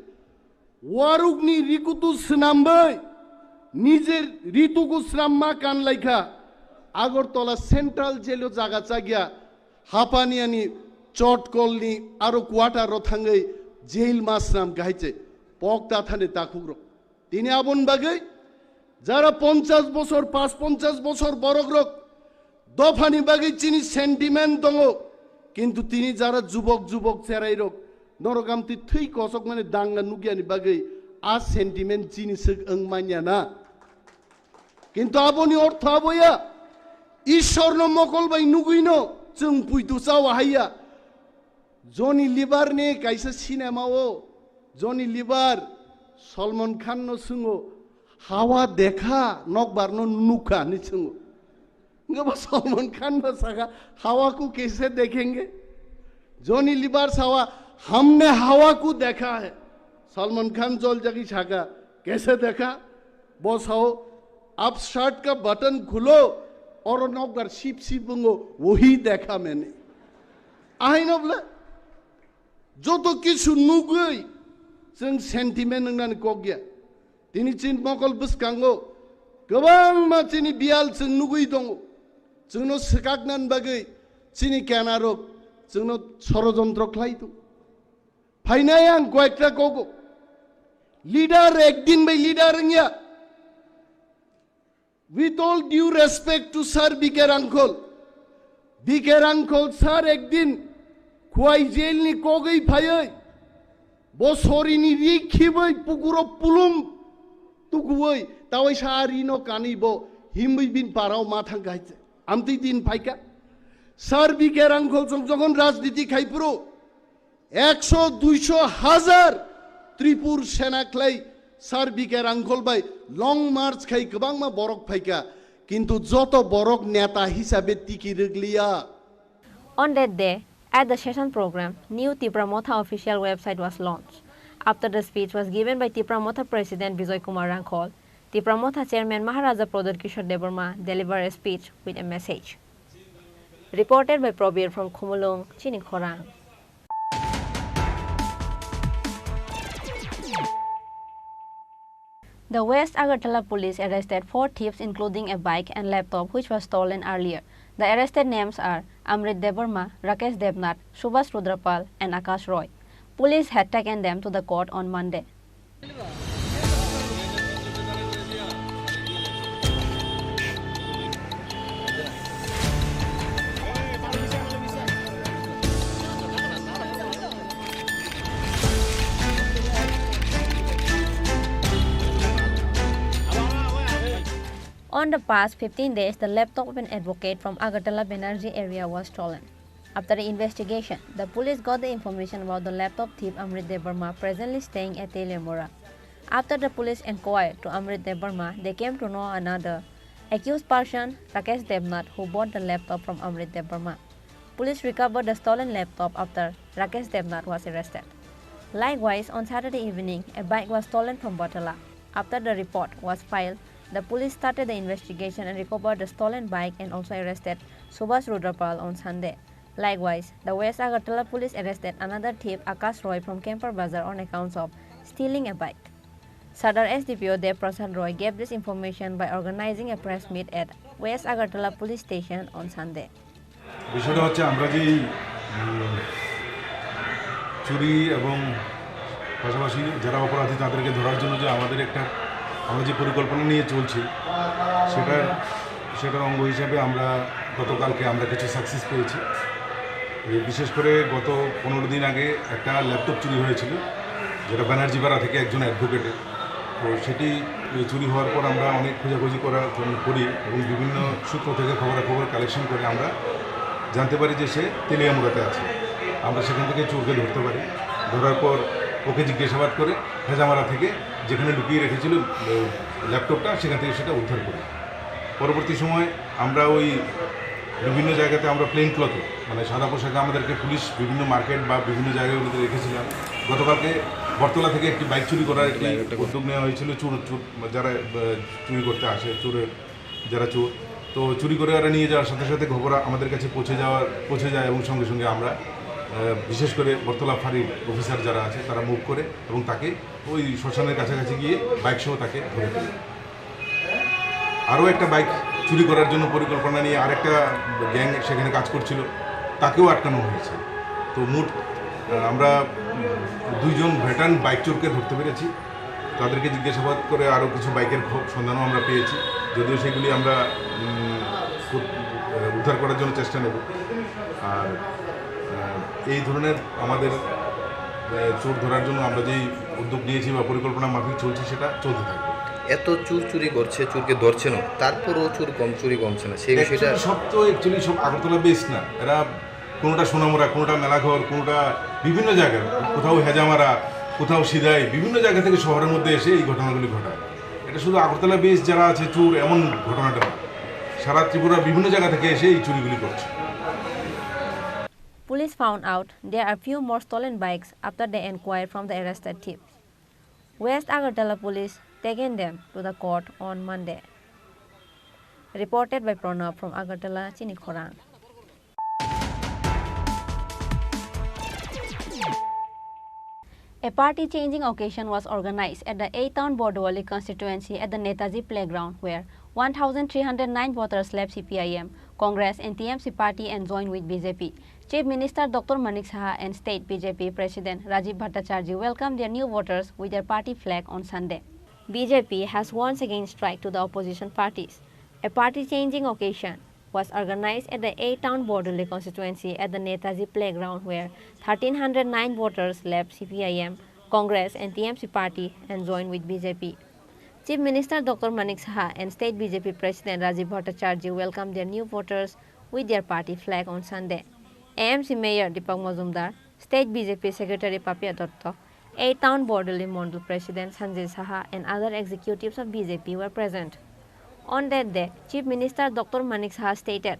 Warukni rikutu swnamwi, nijer rituku swnamma kanlaikha. Agartala Central Jail o jaga chakya, Hapaniani, Chotkolni aro quarter o thangwi jail ma swnamkha hai se. Pokta thani takhukrok. Tini aboni bagwi jara ponchash bosor, pas ponchash bosor borokrok dophani bagwi chini sentiment tongo, kintu tini jara jubok jubok cherairok norok amtwi thwi kosokmani danga nukyani bagwi a sentiment chini swk wng manya na. Kintu aboni ortho aboya, Ishorno mokol bai nugwino chwng puitu chawa haiya. Johnny Lever ni kaisa cinema o Johnny Lever Salman Khan no swngo, Hawa dekha, nokbar no nukha ni chungo. Nga ba Salman Khan ba saka, "Hawa ko kaise dekhenge?" Johnny Lever sawa, "Humne hawa ko dekha hai." Salman Khan jol jagi saka, "Kaise dekha?" Bo sao, "Aap shirt ka button khulo, aur nokbar sip sip bungo, wahi dekha maine." Ahaino bole, joto kisu nugwi, chwng sentiment wngnani kok ya. Tini chini mokol bwskango kwbangma chini biyal chwng nugwi tongo. Chwngno swkaknani bagwi chini kenarok chwngno sorojontro khlai tongo. Phainai ang koyekta kogo. Leader ekdin bai leader wngya. With all due respect to Sir B K Rangkhol, B K Rangkhol sir ekdin Khwai jail ni kogwi phaiwi, bo sorini ri khibwi pukuro pulung tukuwi, tawai sa a ri no kanwi bo himwi bin parao ma thang kahai se. Amtwi din phaika. Sir B K Rangkhol chwng jokhon rajniti khai phuru, ekso, duiso, hazar Tripur sena khlai Sir B K Rangkhol bai long march khai kwbangma borok phaika, kintu joto borok neta hisabe tiki rwgliya. On that day, at the session program, new Tipra Motha official website was launched. After the speech was given by Tipra Motha President Bijoy Kumar Rangkhol, Tipra Motha Chairman Maharaja Prodot Kishore Debbarma delivered a speech with a message. Reported by Probir from Khumulwng, Chini Khorang. The West Agartala police arrested four thieves, including a bike and laptop, which was stolen earlier. The arrested names are Amrit Debbarma, Rakesh Debnath, Subhas Rudrapal, and Akash Roy. Police had taken them to the court on Monday. On the past fifteen days, the laptop of an advocate from Agartala Banerjee area was stolen. After the investigation, the police got the information about the laptop thief Amrit Debbarma, presently staying at Teliamura. After the police inquired to Amrit Debbarma, they came to know another accused person, Rakesh Debnath, who bought the laptop from Amrit Debbarma. Police recovered the stolen laptop after Rakesh Debnath was arrested. Likewise, on Saturday evening, a bike was stolen from Batala. After the report was filed, the police started the investigation and recovered the stolen bike and also arrested Subhas Rudrapal on Sunday. Likewise, the West Agartala police arrested another thief, Akash Roy, from Kempar Bazar on accounts of stealing a bike. Sadar S D P O Dev Prasad Roy gave this information by organizing a press meet at West Agartala police station on Sunday. বিষয়টা হচ্ছে আমরা যে এই, উম, চুরি এবং পাশাপাশি যারা অপরাধী তাদেরকে ধরার জন্য যে আমাদের একটা, আমরা যে পরিকল্পনা নিয়ে চলছি, সেটার, সেটার অঙ্গ হিসাবে আমরা গতকালকে আমরা কিছু সাকসেস পেয়েছি। এই বিশেষ করে গত পনেরো দিন আগে একটা ল্যাপটপ চুরি হয়েছিল, যেটা ব্যানার্জি পাড়া থেকে একজন অ্যাডভোকেটের। তো সেটি চুরি হওয়ার পর আমরা অনেক খোঁজাখুঁজি করা, করি এবং বিভিন্ন সূত্র থেকে খবরাখবর কালেকশন করে আমরা জানতে পারি যে সে তেলিয়ামুড়াতে আছে। আমরা সেখান থেকে চোরকে ধরতে পারি। ধরার পর ওকে জিজ্ঞাসাবাদ করে হেজামারা থেকে যেখানে লুকিয়ে রেখেছিল, এ, ল্যাপটপটা, সেখান থেকে সেটা উদ্ধার করি। পরবর্তী সময় আমরা ওই বিভিন্ন জায়গাতে আমরা প্লেন ক্লথে, মানে সাদা পোশাকে আমাদেরকে পুলিশ বিভিন্ন মার্কেট বা বিভিন্ন জায়গাগুলোতে রেখেছিলাম। গতকালকে বটতলা থেকে একটি বাইক চুরি করার একটি উদ্যোগ নেওয়া হয়েছিল। চোর, চোর, যারা, আহ, চুরি করতে আসে, চোরের যারা চোর, তো চুরি করে ওরা নিয়ে যাওয়ার সাথে সাথে খবর আমাদের কাছে পৌঁছে যাওয়ার, পৌঁছে যায় এবং সঙ্গে সঙ্গে আমরা, আহ, বিশেষ করে বটতলা ফাঁড়ির অফিসার যারা আছে, তারা মুভ করে এবং তাকে ওই শ্মশানের কাছাকাছি গিয়ে বাইক সহ তাকে ধরে ফেলে। আরও একটা বাইক চুরি করার জন্য পরিকল্পনা নিয়ে আরেকটা গ্যাং সেখানে কাজ করছিল, তাকেও আটকানো হয়েছে। তো মোট, আহ, আমরা দুইজন ভেটারান বাইক চোরকে ধরতে পেরেছি। তাদেরকে জিজ্ঞাসাবাদ করে আরও কিছু বাইকের খ-, সন্ধানও আমরা পেয়েছি, যদিও সেগুলি আমরা, উম, খুব, আহ, উদ্ধার করার জন্য চেষ্টা নেব। আর, আহ, এই ধরনের আমাদের, আহ, চোর ধরার জন্য আমরা যেই উদ্যোগ নিয়েছি বা পরিকল্পনা মাফিক চলছে, সেটা চলতে থাকবে। এত চুর চুরি করছে, চুরকে ধরছে না, তারপরেও চুর কম, চুরি কমছে না, সেই বিষয়টা? অ্যাকচুয়ালি সব তো, অ্যাকচুয়ালি সব আগরতলা বেসড না, এরা কোনোটা সোনামুড়া, কোনোটা মেলাঘর, কোনোটা বিভিন্ন জায়গায়, কোথাও হেজামারা, কোথাও সিদাই, বিভিন্ন জায়গা থেকে শহরের মধ্যে এসে এই ঘটনাগুলি ঘটায়। এটা শুধু আগরতলা বেস যারা আছে চোর, এমন ঘটনাটা না। সারা ত্রিপুরা বিভিন্ন জায়গা থেকে এসে এই চুরিগুলি করছে। Police found out there are few more stolen bikes after they inquired from the arrested thieves. West Agartala police taken them to the court on Monday. Reported by Pranab from Agartala, Chini Khorang. A party changing occasion was organized at the eight Town Borduali constituency at the Netaji Playground, where one thousand three hundred nine voters left C P I M, Congress and T M C party and joined with B J P. Chief Minister Doctor Manik Saha and State B J P President Rajiv Bhattacharjee welcomed their new voters with their party flag on Sunday. B J P has once again struck to the opposition parties. A party changing occasion was organized at the eight Town Borduali constituency at the Netaji Playground, where thirteen hundred nine voters left C P I M, Congress and T M C party and joined with B J P. Chief Minister Doctor Manik Saha and State B J P President Rajiv Bhattacharjee welcomed their new voters with their party flag on Sunday. A M C Mayor Deepak Majumdar, State B J P Secretary Papia Dutta, eight Town Borduali Mondol President Sanjay Saha and other executives of B J P were present. On that day, Chief Minister Doctor Manik Saha stated,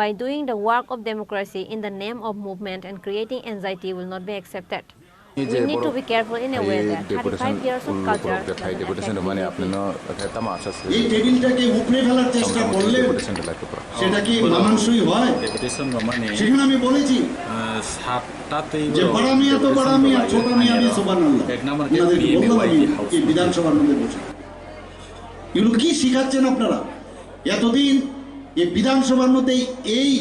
"By doing the work of democracy in the name of movement and creating anxiety will not be accepted." We need to be careful in a way that thirty-five years of culture doesn't affect B J P. এই টেবিলটাকে উপড়ে ফেলার চেষ্টা করলেও সেটা কি মানানসই হয়? সেখানে আমি বলেছি যে বারামিয়া তো বারামিয়া, ছোটা মিয়া ভি সুবহানাল্লাহ। ওনাদেরকে বললাম আমি এই বিধানসভার মধ্যে বসে, এগুলো কি শিখাচ্ছেন আপনারা? এতদিন এই বিধানসভার মধ্যে এই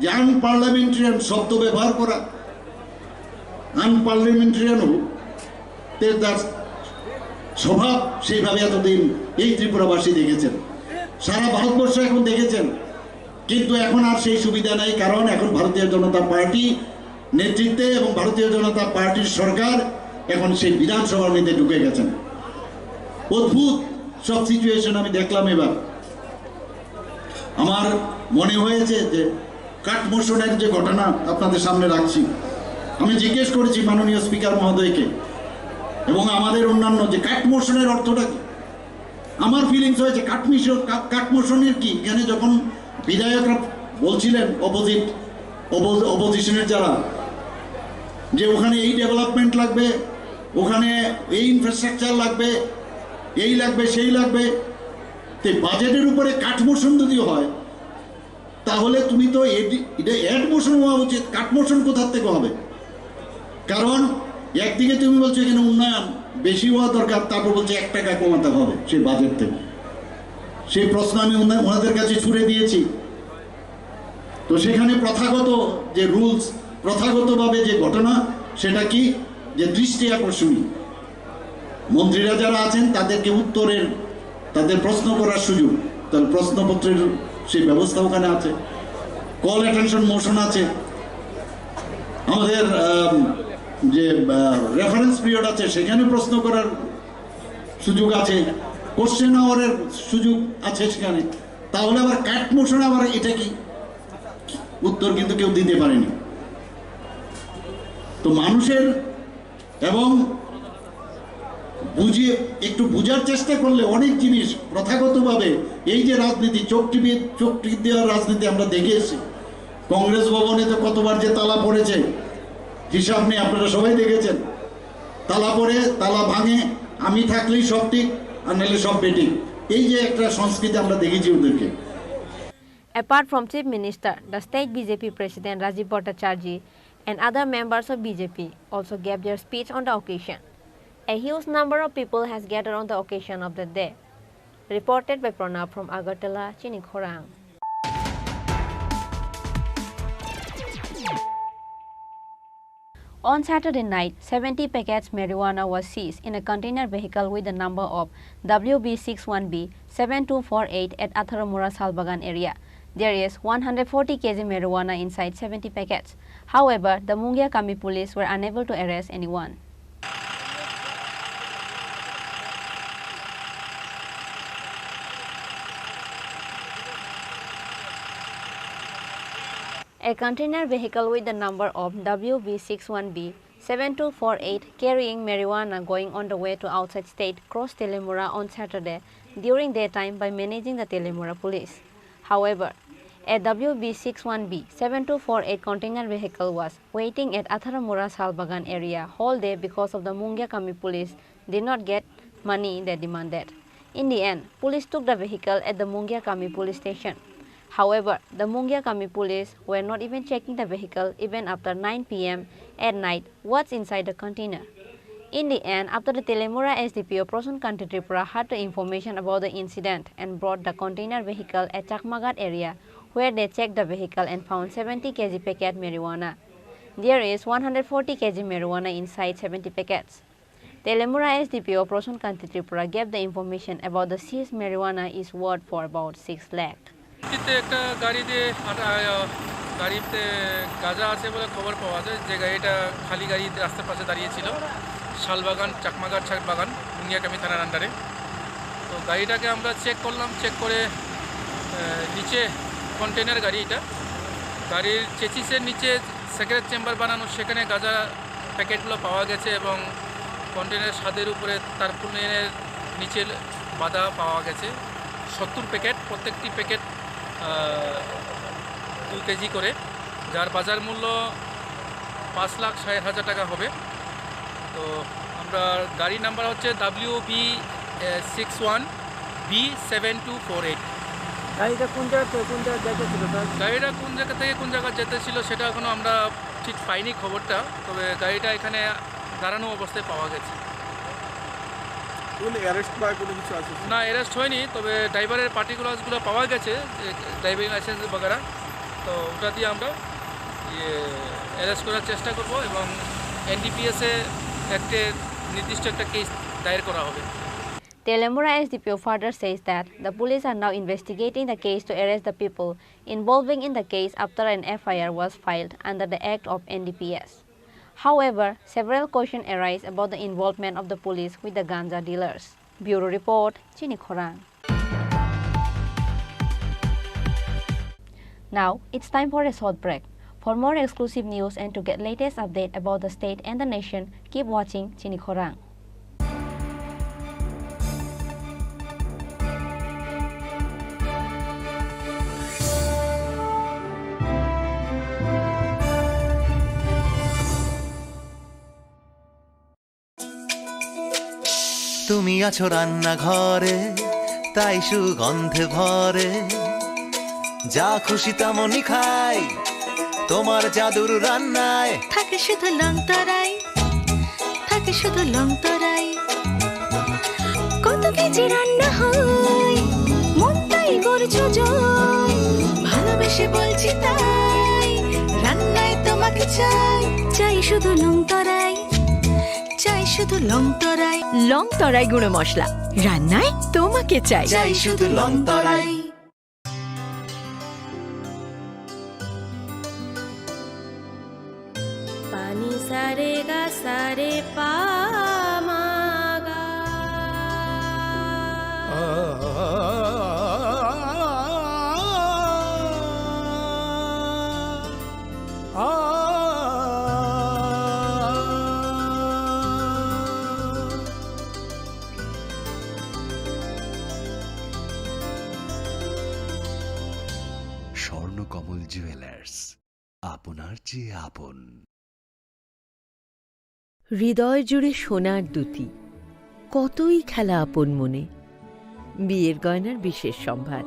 যে আনপার্লামেন্টারিয়ান শব্দ ব্যবহার করা, আনপার্লামেন্টারিয়ান হোক, তে তার স্বভাব সেইভাবে এতদিন এই ত্রিপুরাবাসী দেখেছেন, সারা ভারতবর্ষ এখন দেখেছেন। কিন্তু এখন আর সেই সুবিধা নাই, কারণ এখন ভারতীয় জনতা পার্টি নেতৃত্বে এবং ভারতীয় জনতা পার্টির সরকার এখন সেই বিধানসভার মধ্যে ঢুকে গেছেন। অদ্ভুত সব সিচুয়েশন আমি দেখলাম এবার। আমার মনে হয়েছে যে কাট মোশনের যে ঘটনা আপনাদের সামনে রাখছি, আমি জিজ্ঞেস করেছি মাননীয় স্পিকার মহোদয়কে এবং আমাদের অন্যান্য যে কাট মোশনের অর্থটা কি। আমার ফিলিংস হয়েছে কাট মিশন, কা-, কাট মোশনের কি, এখানে যখন বিধায়করা বলছিলেন, অপোজিট, অপোজ-, অপোজিশনের যারা, যে ওখানে এই ডেভেলপমেন্ট লাগবে, ওখানে এই ইনফ্রাস্ট্রাকচার লাগবে, এই লাগবে, সেই লাগবে, তো বাজেটের উপরে কাট মোশন যদি হয়, তাহলে তুমি তো এডি-, এটা অ্যাড মোশন হওয়া উচিত, কাট মোশন কোথার থেকে হবে? কারণ একদিকে তুমি বলছো এখানে উন্নয়ন বেশি হওয়া দরকার, তারপর বলছে এক টাকা কমাতে হবে সেই বাজেট থেকে। সেই প্রশ্ন আমি ওনা-, ওনাদের কাছে ছুড়ে দিয়েছি। তো সেখানে প্রথাগত যে রুলস, প্রথাগতভাবে যে ঘটনা, সেটা কি? যে দৃষ্টি আকর্ষণীয়। মন্ত্রীরা যারা আছেন তাদেরকে উত্তরের, তাদের প্রশ্ন করার সুযোগ, তাহলে প্রশ্নপত্রের সেই ব্যবস্থা ওখানে আছে, কল অ্যাটেনশন মোশন আছে, আমাদের, আম, যে, আ, রেফারেন্স পিরিয়ড আছে সেখানে প্রশ্ন করার সুযোগ আছে, কোশ্চেন আওয়ারের সুযোগ আছে সেখানে। তাহলে আবার কাট মোশন, আবার এটা কি? উত্তর কিন্তু কেউ দিতে পারেনি। তো মানুষের এবং বুঝিয়ে, একটু বুঝার চেষ্টা করলে অনেক জিনিস প্রথাগতভাবে এই যে রাজনীতি, চোখ টিপে, চোখ টিপ দেওয়ার রাজনীতি আমরা দেখে এসেছি। কংগ্রেস ভবনে তো কতবার যে তালা পড়েছে, হিসাব নেই, আপনারা সবাই দেখেছেন। তালা পড়ে, তালা ভাঙে, আমি থাকলেই সব ঠিক, আর নাহলে সব বেঠিক। এই যে একটা সংস্কৃতি আমরা দেখেছি ওদেরকে। Apart from Chief Minister, the state B J P President Rajiv Bhattacharjee and other members of B J P also gave their speech on the occasion. A huge number of people has gathered on the occasion of the day. Reported by Pranab from Agartala, Chini Khorang. On Saturday night, seventy packets marijuana was seized in a container vehicle with the number of W B six one B seven two four eight at Atharomura Salbagan area. There is one hundred forty K G marijuana inside seventy packets. However, the Mungia Kami police were unable to arrest anyone. A container vehicle with the number of W B six one B seven two four eight carrying marijuana going on the way to outside state crossed Telemura on Saturday during daytime by managing the Telemura police. However, a W B six one B seven two four eight container vehicle was waiting at Atharamura Salbagan area whole day because of the Mungiakami police did not get money they demanded. In the end, police took the vehicle at the Mungiakami police station. However, the Mungiakami police were not even checking the vehicle even after nine P M at night what's inside the container. In the end, after the Telemura S D P O Prasan Kanti Tripura had the information about the incident and brought the container vehicle at Chakmaghat area, where they checked the vehicle and found seventy K G packet marijuana. There is one hundred forty K G marijuana inside seventy packets. Telemura S D P O Prasan Kanti Tripura gave the information about the seized marijuana is worth for about six lakh. দিতে একটা গাড়িতে আটা-, আহ, গাড়িতে গাঁজা আছে বলে খবর পাওয়া যায়, যে গাড়িটা খালি গাড়ি রাস্তার পাশে দাঁড়িয়েছিল, শালবাগান, চাকমাঘাট শালবাগান, মুঙ্গিয়াকামি থানার আন্ডারে। তো গাড়িটাকে আমরা চেক করলাম, চেক করে, আহ, নিচে কন্টেনার গাড়ি এটা, গাড়ির চেসিসের নিচে সিগারেট চেম্বার বানানো, সেখানে গাঁজা প্যাকেটগুলো পাওয়া গেছে এবং কন্টেনার ছাদের উপরে তারপুলিনের নিচে বাঁধা পাওয়া গেছে সত্তর প্যাকেট, প্রত্যেকটি প্যাকেট, আহ, দু কেজি করে, যার বাজার মূল্য পাঁচ লাখ ষাট হাজার টাকা হবে। তো আমরা গাড়ির নাম্বার হচ্ছে W B six one B seven two four eight। গাড়িটা কোন জায়গা থেকে কোন জায়গায় যাইতেছিল, স্যার? গাড়িটা কোন জায়গা থেকে কোন জায়গা যেতে ছিল সেটা এখনো আমরা ঠিক পাইনি খবরটা, তবে গাড়িটা এখানে দাঁড়ানো অবস্থায় পাওয়া গেছে। কোনো অ্যারেস্ট বা কোনো কিছু আছে? না, অ্যারেস্ট হয়নি, তবে ড্রাইভারের পার্টিকুলার্সগুলো পাওয়া গেছে, যে ড্রাইভিং লাইসেন্স বগেরা, তো ওটা দিয়ে আমরা ইয়ে অ্যারেস্ট করার চেষ্টা করব এবং এনডিপিএস এ একটা নির্দিষ্ট একটা কেস দায়ের করা হবে। Telemura S D P O further says that the police are now investigating the case to arrest the people involving in the case after an F I R was filed under the Act of N D P S. However, several questions arise about the involvement of the police with the ganja dealers. Bureau Report, Chini Khorang. Now, it's time for a short break. For more exclusive news and to get latest update about the state and the nation, keep watching Chini Khorang. তুমি আছো রান্নাঘরে, তাই সুগন্ধে ভরে। যা খুশি তেমনই খাই, তোমার জাদুর রান্নায়। থাকে শুধু লং তরাই, থাকে শুধু লং তরাই। কত কেজি রান্না হয়, মনটাই করছো জয়। ভালোবেসে বলছি তাই, রান্নায় তোমাকে চাই, চাই শুধু লং তরাই। চাই শুধু লং তরাই। লং তরাই গুঁড়ো মশলা, রান্নায় তোমাকে চাই। চাই শুধু লং তরাই। পানি সারে গা সারে পা মা গা। স্বর্ণকমল জুয়েলার্স, আপনার চেয়ে আপন। হৃদয় জুড়ে সোনার দ্যুতি, কতই খেলা আপন মনে। বিয়ের গয়নার বিশেষ সম্ভার।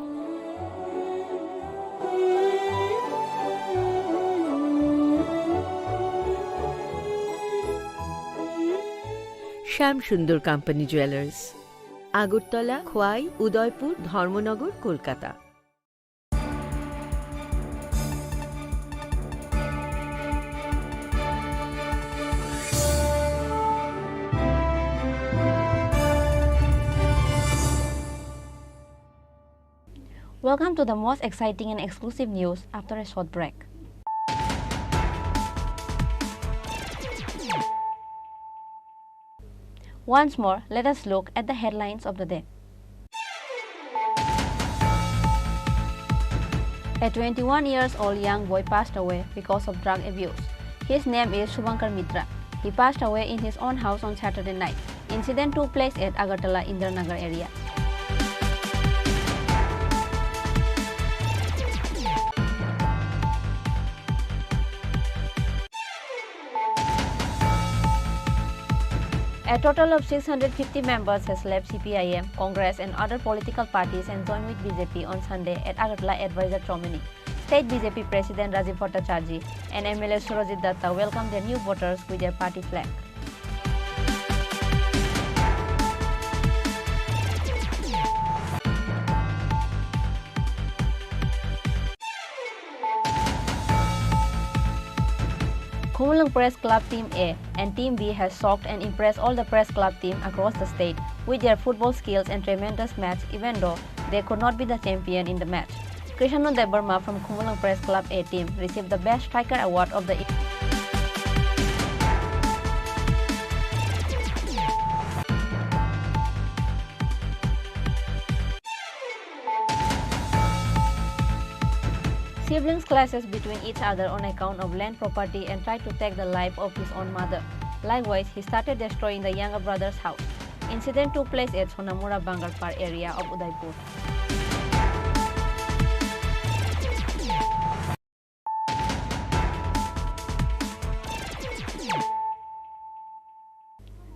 শ্যাম সুন্দর কোম্পানি জুয়েলার্স, আগরতলা, খোয়াই, উদয়পুর, ধর্মনগর, Kolkata. Welcome to the most exciting and exclusive news after a short break. Once more, let us look at the headlines of the day. A twenty-one years old young boy passed away because of drug abuse. His name is Shubhankar Mitra. He passed away in his own house on Saturday night. Incident took place at Agartala Indiranagar area. A total of six hundred fifty members has left C P I M, Congress and other political parties and joined with B J P on Sunday at Agartala Advisor Chomeni. State B J P President Rajiv Bhattacharjee and M L A Surajit Datta welcomed their new voters with their party flag. Khumulwng Press Club Team A and Team B has shocked and impressed all the press club team across the state with their football skills and tremendous match, even though they could not be the champion in the match. Krishna Debbarma from Khumulwng Press Club A team received the Best Striker Award of the Siblings clashes between each other on account of land property and tried to take the life of his own mother. Likewise, he started destroying the younger brother's house. Incident took place at Sonamura Bangarpar area of Udaipur.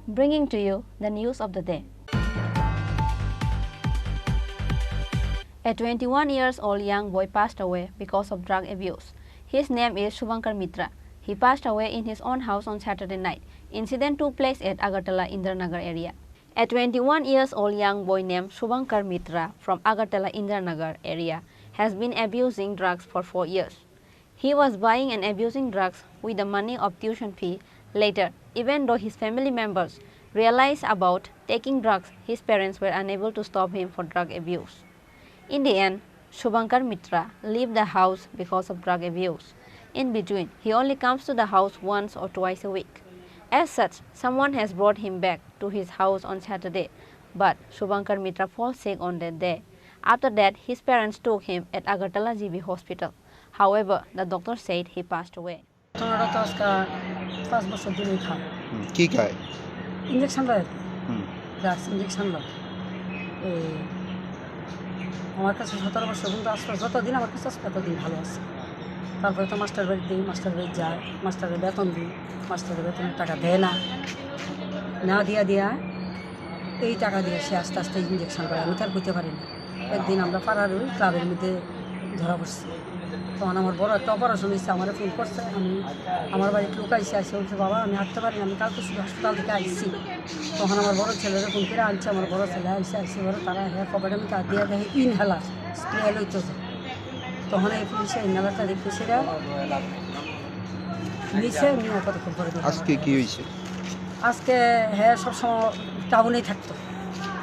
Bringing to you the news of the day. A twenty-one years old young boy passed away because of drug abuse. His name is Shubhankar Mitra. He passed away in his own house on Saturday night. Incident took place at Agartala Indiranagar area. A twenty-one years old young boy named Shubhankar Mitra from Agartala Indiranagar area has been abusing drugs for four years. He was buying and abusing drugs with the money of tuition fee. Later, even though his family members realized about taking drugs, his parents were unable to stop him for drug abuse. In the end, Shubhankar Mitra left the house because of drug abuse. In between, he only comes to the house once or twice a week. As such, someone has brought him back to his house on Saturday, but Shubhankar Mitra falls sick on that day. After that, his parents took him at Agartala G B hospital. However, the doctor said he passed away. ঘটনাটা তো আজকে পাঁচ বছর ধরেই খায়। হুম, কি খায়? ইঞ্জেকশন লয়। হুম। ড্রাগস ইঞ্জেকশন লয়। এই আমার কাছে সতেরো বছর পর্যন্ত আসলো, যতদিন আমার কাছে আসলো, ততদিন ভালো আছে। তারপরে তো মাস্টার বাড়ি দিই, মাস্টার বাড়ি যায়, মাস্টারের বেতন দিই, মাস্টারের বেতনের টাকা দেয় না, না দিয়া দিয়া এই টাকা দিয়ে সে আস্তে আস্তে ইঞ্জেকশন করে, আমি তো আর কইতে পারি না। একদিন আমরা পাড়ার ওই ক্লাবের মধ্যে ধরা পড়ছি। তখন আমার বড় একটা অপারেশন হয়েছে, আমারে ফোন করছে, আমি, আমার বাড়ির লোক আইসে, আইসে বলছে, "বাবা, আমি হাঁটতে পারি না, আমি কালকে শুধু হাসপাতাল থেকে আইসি।" তখন আমার বড় ছেলেরে ফোন করে আনছে, আমার বড় ছেলে আইসে, আইসে বলে তারা হ্যাঁ পকেটের মধ্যে হাত দিয়ে দেখে ইনহেলার, স্প্রে লইতেছে। তখন এই পুলিশে ইনহেলারটা দেখতে সেটা নিচে নিয়ে কতক্ষণ পরে দেখে আজকে কি হয়েছে? আজকে হ্যাঁ সবসময় টাউনেই থাকতো,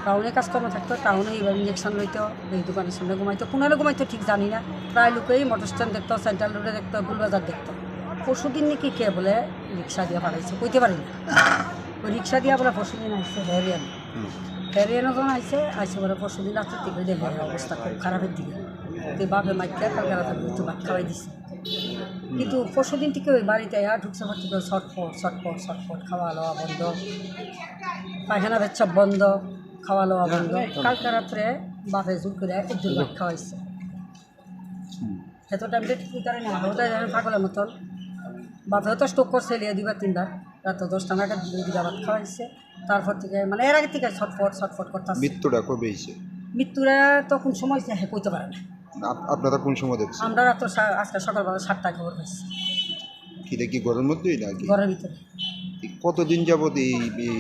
টাউনে কাজকর্ম থাকতো, টাউনে এবার ইঞ্জেকশন লইতো, এই দোকানের সামনে ঘুমাইতো, কোনারে ঘুমাইতো ঠিক জানি না। প্রায় লোকেই মোটর স্ট্যান্ড দেখতো, সেন্ট্রাল রোডে দেখতো, গুলবাজার দেখতো। পরশু দিন নাকি কে বলে রিক্সা দিয়ে পাঠাইছে, কইতে পারি না। ওই রিক্সা দিয়ে বলে পরশু দিন আসছে হেরিয়ান। হুম। হেরিয়ানও যখন আইসে, আইসে বলে পরশু দিন রাত্রে থেকে দেখে অবস্থা খুব খারাপের দিকে। তো বাপে মাইকে কালকে রাতে একটু ভাত খাওয়াই দিছে। কিন্তু পরশু দিন থেকে ওই বাড়িতে আর ঢুকছে পর থেকে ছটফট, ছটফট, ছটফট, খাওয়া দাওয়া বন্ধ, পায়খানা পেচ্ছাপ বন্ধ, খাওয়া দাওয়া বন্ধ। কালকে রাত্রে বাপে জোর করে এক দুই ভাত খাওয়াইছে। হুম। এত ট্যাবলেট কি কারণে হঠাৎ যেন পাগলের মতন। বাপেও তো স্ট্রোক করছে লিয়া দুইবার তিনবার, রাত দশটা নাগাদ দুই দুইটা ভাত খাওয়াইছে। তারপর থেকে মানে এর আগে থেকে ছটফট ছটফট করতেছে। মৃত্যুটা কবে হয়েছে? মৃত্যুটা তো কোন সময় হয়েছে, হ্যাঁ, কইতে পারে না। আপ-, আপনারা কোন সময় দেখছেন? আমরা রাত্র সা-, আজকে সকালবেলা সাতটায় খবর পাইছি। কি দেখি ঘরের মধ্যেই নাকি? ঘরের ভিতরে। এই কতদিন যাবত এই, এই,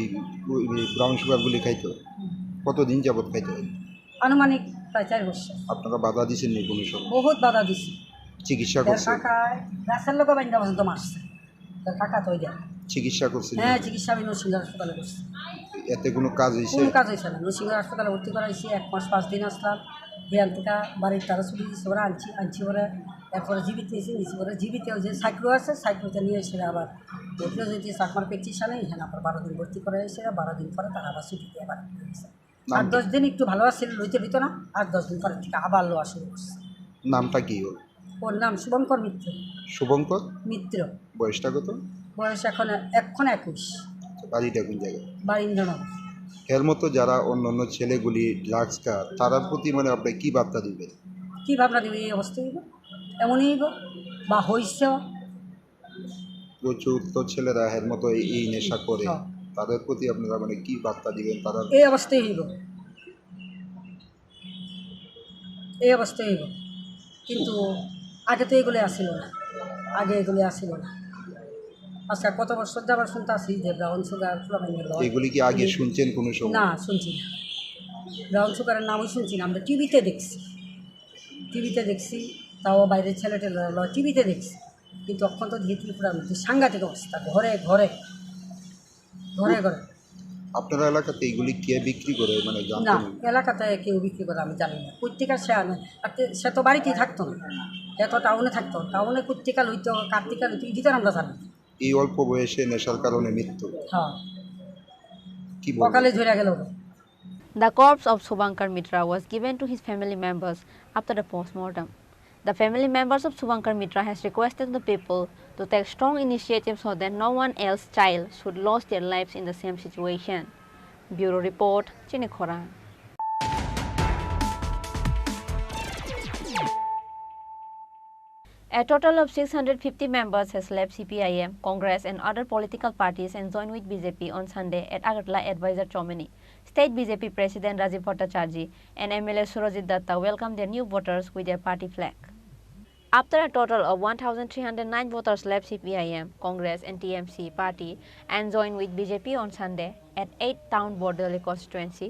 এই ব্রাউন সুগার গুলি খাইতো? হুম। কতদিন যাবত খাইতো? আনুমানিক প্রায় চার বছর। আপনারা বাধা দিছেন নি কোনো সময়? বহুত বাধা দিছি। চিকিৎসা এর করছেন? কাকায় গাছের লোকে বাইন্দা পর্যন্ত মারছে। তার কাকা তো ওই যে। চিকিৎসা করছেন? হ্যাঁ, চিকিৎসা আমি নরসিংহ হাসপাতালে করছি। এতে কোনো কাজ হয়েছে? কোনো কাজ হয়েছে না। নরসিংহ হাসপাতালে ভর্তি করাইছি, এক মাস পাঁচ দিন আসলাম। এখান থেকে বাড়ির তারা ছুটি দিচ্ছে, ওরা আনছি, আনছি ওরা। এরপরে জীবিত নিয়েছি, নিয়েছি ওরা। জীবিত যে সাইক্লো আছে, সাইক্লোতে নিয়ে এসে আবার ভর্তি হয়েছে চাকমার প্র্যাকটিশনে, এখানে আবার বারো দিন ভর্তি করা হয়েছে, বারো দিন পরে তারা আবার ছুটি দিয়ে আবার নিয়ে গেছে। নাম আট কি? দশ দিন একটু ভালো আছিল, লইতে লইতো না, আট দশ দিন পরে থেকে আবার লওয়া শুরু করছে। নামটা কি ওর? ওর নাম শুভঙ্কর মিত্র। শুভঙ্কর? মিত্র। বয়সটা কত? বয়স এখন, এখন একুশ। বাড়িটা কোন জায়গায়? বাড়ি ইন্দ্রনগর। এর মতো যারা অন্যান্য ছেলেগুলি ড্রাগস খায়, তাদের প্রতি মানে আপনি কি বার্তা দিবেন? কি ভাবনা দিব? এই অবস্থায় হইব, এমনই হইব, বা হইছে। প্রচুর তো ছেলেরা এর মতো এই, এই নেশা করে, হ্যাঁ। তাদের প্রতি আপনারা মানে কি বার্তা দিবেন? তারা এই অবস্থায় হইব। এই অবস্থায় হইব। কিন্তু আগে তো এগুলি আসিল না, আগে এগুলি আসিল না। আচ্ছা, কত বছর যাবার শুনতে আসি যে ব্রাউন সুগার, ফ্লামিঙ্গো লয়। এগুলি কি আগে শুনছেন কোনো সময়? না, শুনছি না। ব্রাউন সুগারের নামই শুনছি না, আমরা টিভিতে দেখছি, টিভিতে দেখছি, তাও বাইরের ছেলে টেলে লয়, টিভিতে দেখছি। কিন্তু অখন তো দেখি পুরা সাংঘাতিক অবস্থা, ঘরে ঘরে, ঘরে ঘরে। আপনার এলাকাতে এগুলি কে বিক্রি করে, মানে, জানতে না, নেই? এলাকাতে কেউ বিক্রি করে আমি জানি না। কোথেকে সে আনে? আর তে-, সে তো বাড়িতেই থাকতো না, সে তো টাউনে থাকতো। টাউনে কোথেকে লইতো, কার থেকে লইতো, এই ভিতরে আমরা জানি না। এই অল্প বয়সে নেশার কারণে মৃত্যু। হ্যাঁ। কি বলবেন? সকালে ঝরে গেল। The corpse of Subhankar Mitra was given to his family members after the postmortem. The family members of Subhankar Mitra has requested the people to take strong initiative so that no one else child should lose their lives in the same situation. Bureau report, Chini Khorang. A total of six hundred fifty members has left C P I M, Congress and other political parties and joined with B J P on Sunday at Agartala Advisor Chomeni. State B J P President Rajiv Bhattacharjee and M L A Surajit Datta welcomed their new voters with their party flag. After a total of one thousand three hundred nine voters left C P I M, Congress and T M C party and joined with B J P on Sunday at eight Town Bordoli constituency,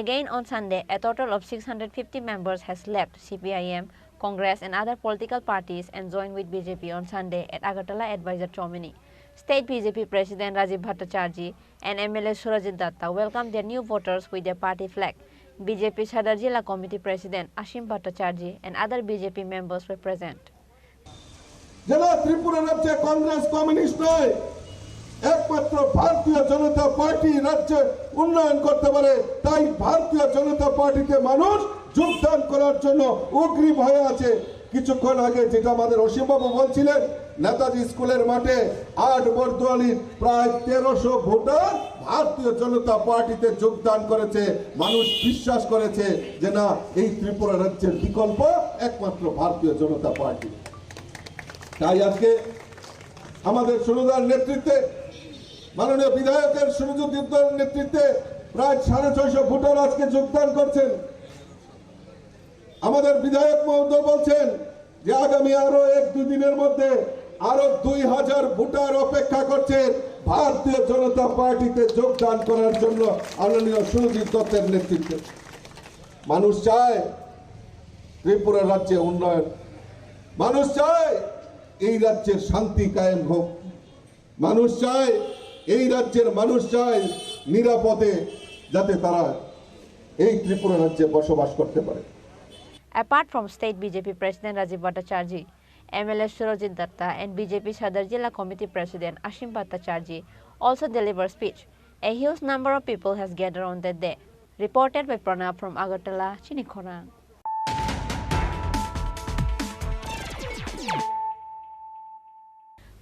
again on Sunday, a total of six hundred fifty members has left C P I M, Congress and other political parties and joined with B J P on Sunday at Agartala Advisor Chomeni. State B J P President Rajiv Bhattacharjee and M L A Surajit Datta welcomed their new voters with their party flag. B J P Sadar Jila Committee President Ashim Bhattacharjee and other B J P members were present. যেন ত্রিপুরা রাজ্যে কংগ্রেস কমিউনিস্ট নয়, একমাত্র ভারতীয় জনতা পার্টি রাজ্যে উন্নয়ন করতে পারে, তাই ভারতীয় জনতা পার্টিতে মানুষ যোগদান করার জন্য অগ্রিম হয়ে আছে। কিছুক্ষণ আগে যেটা আমাদের অসীমবাবু বলছিলেন, নেতাজি স্কুলের মাঠে আট বরদোয়ালির প্রায় তেরোশো ভোটার ভারতীয় জনতা পার্টিতে যোগদান করেছে। মানুষ বিশ্বাস করেছে যে না, এই ত্রিপুরা রাজ্যের বিকল্প একমাত্র ভারতীয় জনতা পার্টি। তাই আজকে আমাদের সুরদার নেতৃত্বে, মাননীয় বিধায়কের সুরজিৎ দেবদার নেতৃত্বে প্রায় সাড়ে ছয়শো ভোটার আজকে যোগদান করছেন। আমাদের বিধায়ক মহোদয় বলছেন যে আগামী আরো এক দুই দিনের মধ্যে আরো দুই হাজার ভোটার অপেক্ষা করছেন ভারতীয় জনতা পার্টিতে যোগদান করার জন্য আদরণীয় সুরজিৎ দত্তের নেতৃত্বে। মানুষ চায় ত্রিপুরা রাজ্যে উন্নয়ন, মানুষ চায় এই রাজ্যের শান্তি কায়েম হোক, মানুষ চায়, এই রাজ্যের মানুষ চায় নিরাপদে যাতে তারা এই ত্রিপুরা রাজ্যে বসবাস করতে পারে। Apart from state B J P President Rajiv Bhattacharjee, M L A Surajit Datta and B J P Sadar Jila Committee President Ashim Bhattacharjee also delivered speech. A huge number of people has gathered on that day. Reported by Pranab from Agartala, Chini Khorang.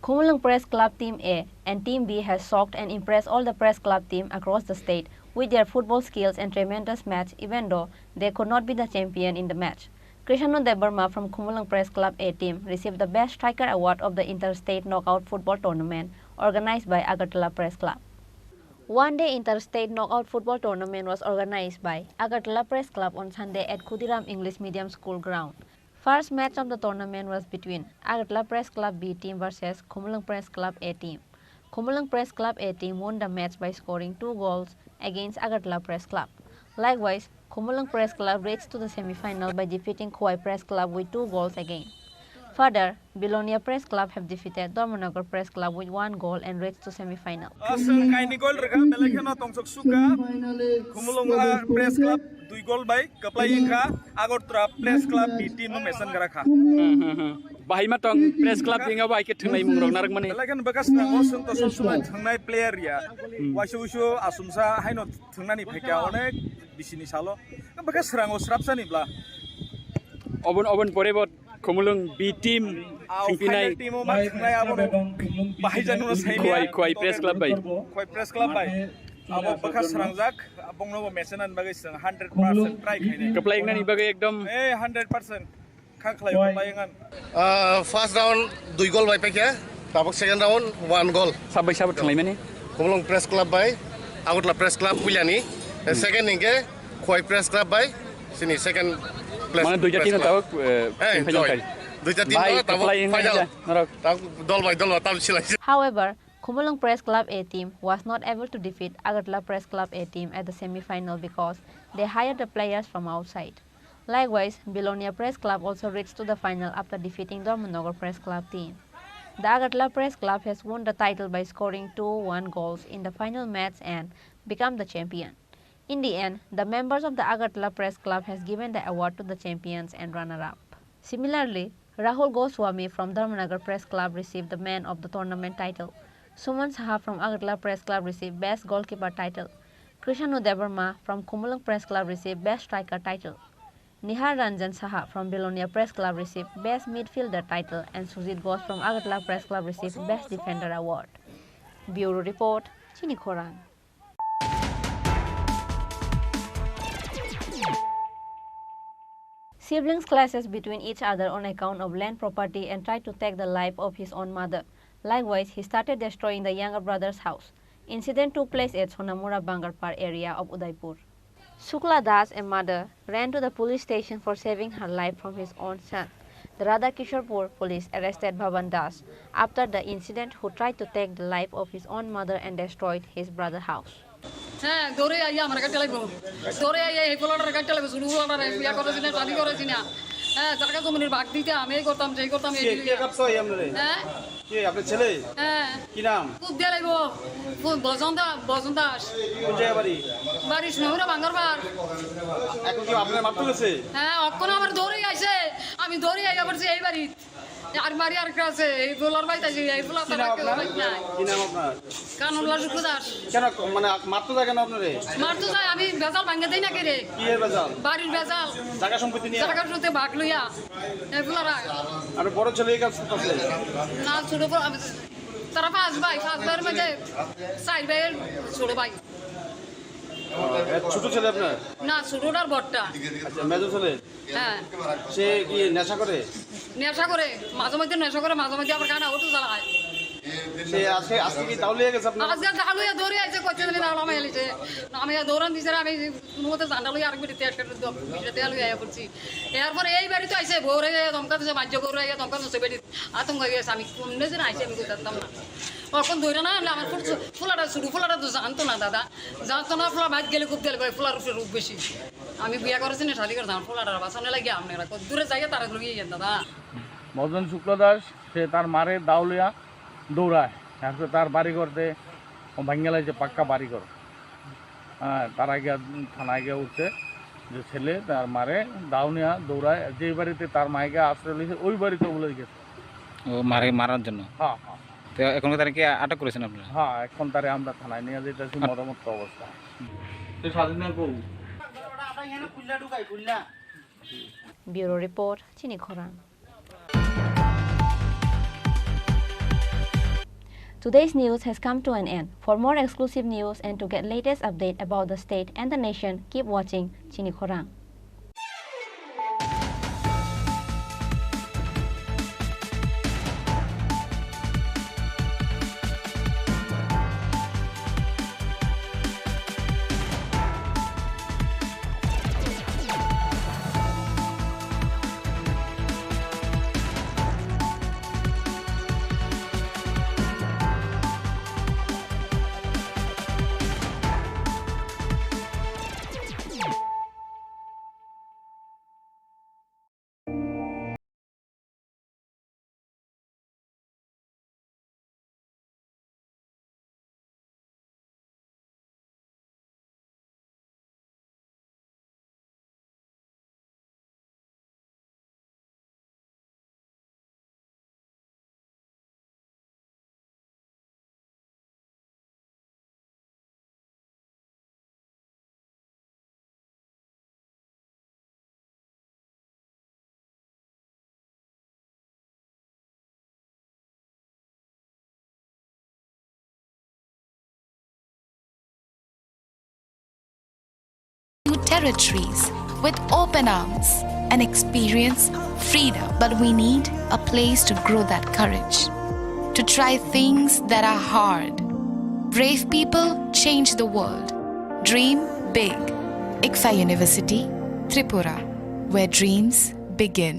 Khumulwng Press Club Team A and Team B has shocked and impressed all the press club team across the state with their football skills and tremendous match, even though they could not be the champion in the match. Krishna Debbarma from Khumulwng Press Club A team received the Best Striker Award of the Interstate Knockout Football Tournament organized by Agartala Press Club. One day interstate knockout football tournament was organized by Agartala Press Club on Sunday at Khudiram English Medium School ground. First match of the tournament was between Agartala Press Club B team versus Khumulwng Press Club A team. Khumulwng Press Club A team won the match by scoring two goals against Agartala Press Club. Likewise, Khumulwng Press Club reached to the semi-final by defeating Khowai Press Club with two goals again. Further, Belonia Press Club have defeated Dharmanagar Press Club with one goal and reached to semi-final. Aswng kaini gol rwkha, belai kheno tongsok sukha. Khumulwng, ah, Press Club dui gol bai kwplai wngkha. Agartala Press Club ni team no mesan gara kha. Hmm, hmm, hmm. Bahai ma tong Press Club hinga bai khe thwngnai mung rok narwk mani. Belai kheno bwkha swnam o swng to sob somai thwngnai player ya. Hmm. Waisa uisu asumsa haino thwngnani phaikha onek bisini salo. Bwkha srango srapsani bla. Obon, obon pore bo Khumulwng B team. Aw, thwngphinai. Final team o ma thwngnai abo no bahai jani no saimya. Khwai, Khwai Press Club bai. Khwai Press Club bai. Abo bwkha srangjak, abongno bo match nani bagwi swng hundred percent try khainai. Kwplai wngnani bagwi ekdom. Eh, hundred percent. Kha khlai kwplai wngan. Ah, first round dui goal bai paikha, tabuk second round one goal. Sabai sabo thwnglaimani? Khumulwng Press Club bai, Agartala Press Club puilani. Hmm. Second hinkhe Khwai Press Club bai, sini second place. Mane duita Press team Club. Tabuk, eh, eh, semi final joy. Kai. Duita team bai, no, tabuk kwplai wngkha final. Norok. Tabuk dol bai dol tabuk silai. However, Khumulwng Press Club A team was not able to defeat Agartala Press Club A team at the semi-final because they hired the players from outside. Likewise, Belonia Press Club also reached to the final after defeating Dharmanagar Press Club team. The Agartala Press Club has won the title by scoring two one goals in the final match and become the champion. In the end, the members of the Agartala Press Club has given the award to the champions and runner-up. Similarly, Rahul Goswami from Dharmanagar Press Club received the Man of the Tournament title. Suman Saha from Agartala Press Club received Best Goalkeeper title. Krishanu Debbarma from Khumulwng Press Club received Best Striker title. Nihar Ranjan Saha from Belonia Press Club received Best Midfielder title and Sujit Ghosh from Agartala Press Club received Best Defender award. Bureau Report, Chini Khorang. Siblings clashes between each other on account of land property and tried to take the life of his own mother. Likewise, he started destroying the younger brother's house. Incident took place at Sonamura Bangarpar area of Udaipur. Shukla Das, a mother, ran to the police station for saving her life from his own son. The Radhakishorpur police arrested Bhavan Das after the incident, who tried to take the life of his own mother and destroyed his brother's house. হ্যাঁ, দৌড়ে আইয়া আমার গাড়ি চালাইবো। দৌড়ে আইয়া এই পোলাটার গাড়ি চালাইবো, শুরু পোলাটার বিয়া করেছি না, শাদি করেছি না। হ্যাঁ, জায়গা জমির ভাগ দিতে আমি এই করতাম, সেই করতাম, এই কে, কে দিতাম। কাঁপছে ভাই আপনারে? হ্যাঁ? কে, আপনার ছেলে? হ্যাঁ। কি নাম? খুব দিয়ে লাগবো। কোন বসন্ত, বসন্ত দাস। কোন জায়গা বাড়ি? বাড়ি সোনামুড়া বাঙ্গারপাড়। এখন কি আপনার মারতে গেছে? হ্যাঁ, অক্ষণ আমার দৌড়ে আইছে। আমি দৌড়ে আইয়া পড়ছি এই বাড়ি। আর বাড়ি আর একটা আছে, এই পোলার বাড়িতে আছে, এই পোলা কি তারা নাম কেউ আপনার? বাড়ি নাই। কি নাম আপনার? কানুল্লাহ শুক্র দাস। কেন, মানে, মারতে যায় কেন আপনারে? মারতে যায়, আমি বেজাল ভাঙে দেই না কে রে? কি এর বেজাল? বাড়ির বেজাল। জায়গা সম্পত্তি নিয়ে? জায়গা সম্পত্তি ভাগ লইয়া। এই পোলারা। আর বড় ছেলে এই কাজ করতেছে? না, ছোট বড়, আমি, তারা পাঁচ ভাই, পাঁচ ভাইয়ের মধ্যে চার ভাইয়ের ছোট ভাই। ও, এ, ছোট ছেলে আপনার? না, ছোটটার বড়টা। আচ্ছা, মেজো ছেলে? হ্যাঁ। সে কি নেশা করে? নেশা করে, মাঝে মধ্যে নেশা করে, মাঝে মধ্যে আবার গানা অটো চালায়। সে আজকে, আজকে কি দাউলিয়া গেছে আপনার? আজকে দাউলিয়া দৌড়ে আইছে, কচ্ছে দিন আলাম এলিছে। আমি দৌড়ান দিছে, আমি কোনো মতে জানটা লই আরেক মিনিট তেল, তেল, তেল লই আয়া পড়ছি। এরপরে এই বাড়িতে আইছে, বউরে ধমকা দিছে, মাইজে বউরে আইয়া ধমকা দিছে, বেটি আতঙ্ক হয়ে গেছে। আমি কোন দিন আইছে আমি বুঝতাম না। এখন দৌড়ে না আনলে আমার ফুল-, ফুলাটা, শুধু ফুলাটা তো জানতো না দাদা, জানতো না, ফুলা বাইক গেলে খুব গেলে ভাই, ফুলার উপরে রূপ বেশি। আমি বিয়া করেছি না, শাদি করেছি, আমার ফুলাটার বাসনে লাগিয়ে আপনারা কত দূরে যাইয়ে তারা লুকিয়ে যান দাদা। মদন শুক্ল দাস, সে তার মারে দাউলিয়া দৌড়ায়, তারপরে তার বাড়ি করতে ভাঙ্গেলায় যে পাক্কা বাড়ি ঘর। হ্যাঁ, তারা গিয়া থানায় গিয়া উঠছে যে ছেলে তার মারে দাউনিয়া দৌড়ায়, যে বাড়িতে তার মাইকে আশ্রয় নিয়েছে ওই বাড়িতে বলে গেছে। ও মারে মারার জন্য? হ্যাঁ, হ্যাঁ। তো এখন তারা কি আটক করেছেন আপনারা? হ্যাঁ, এখন তারে আমরা থানায় নিয়ে যেতেছি মদমত্ত অবস্থা। তো স্বাধীন বউ। Bureau Report, Chini Khorang. Today's news has come to an end. For more exclusive news and to get latest update about the state and the nation, keep watching Chini Khorang. territories with open arms and experience freedom. But we need a place to grow that courage, to try things that are hard. Brave people change the world. Dream big. ICFAI University, Tripura, where dreams begin.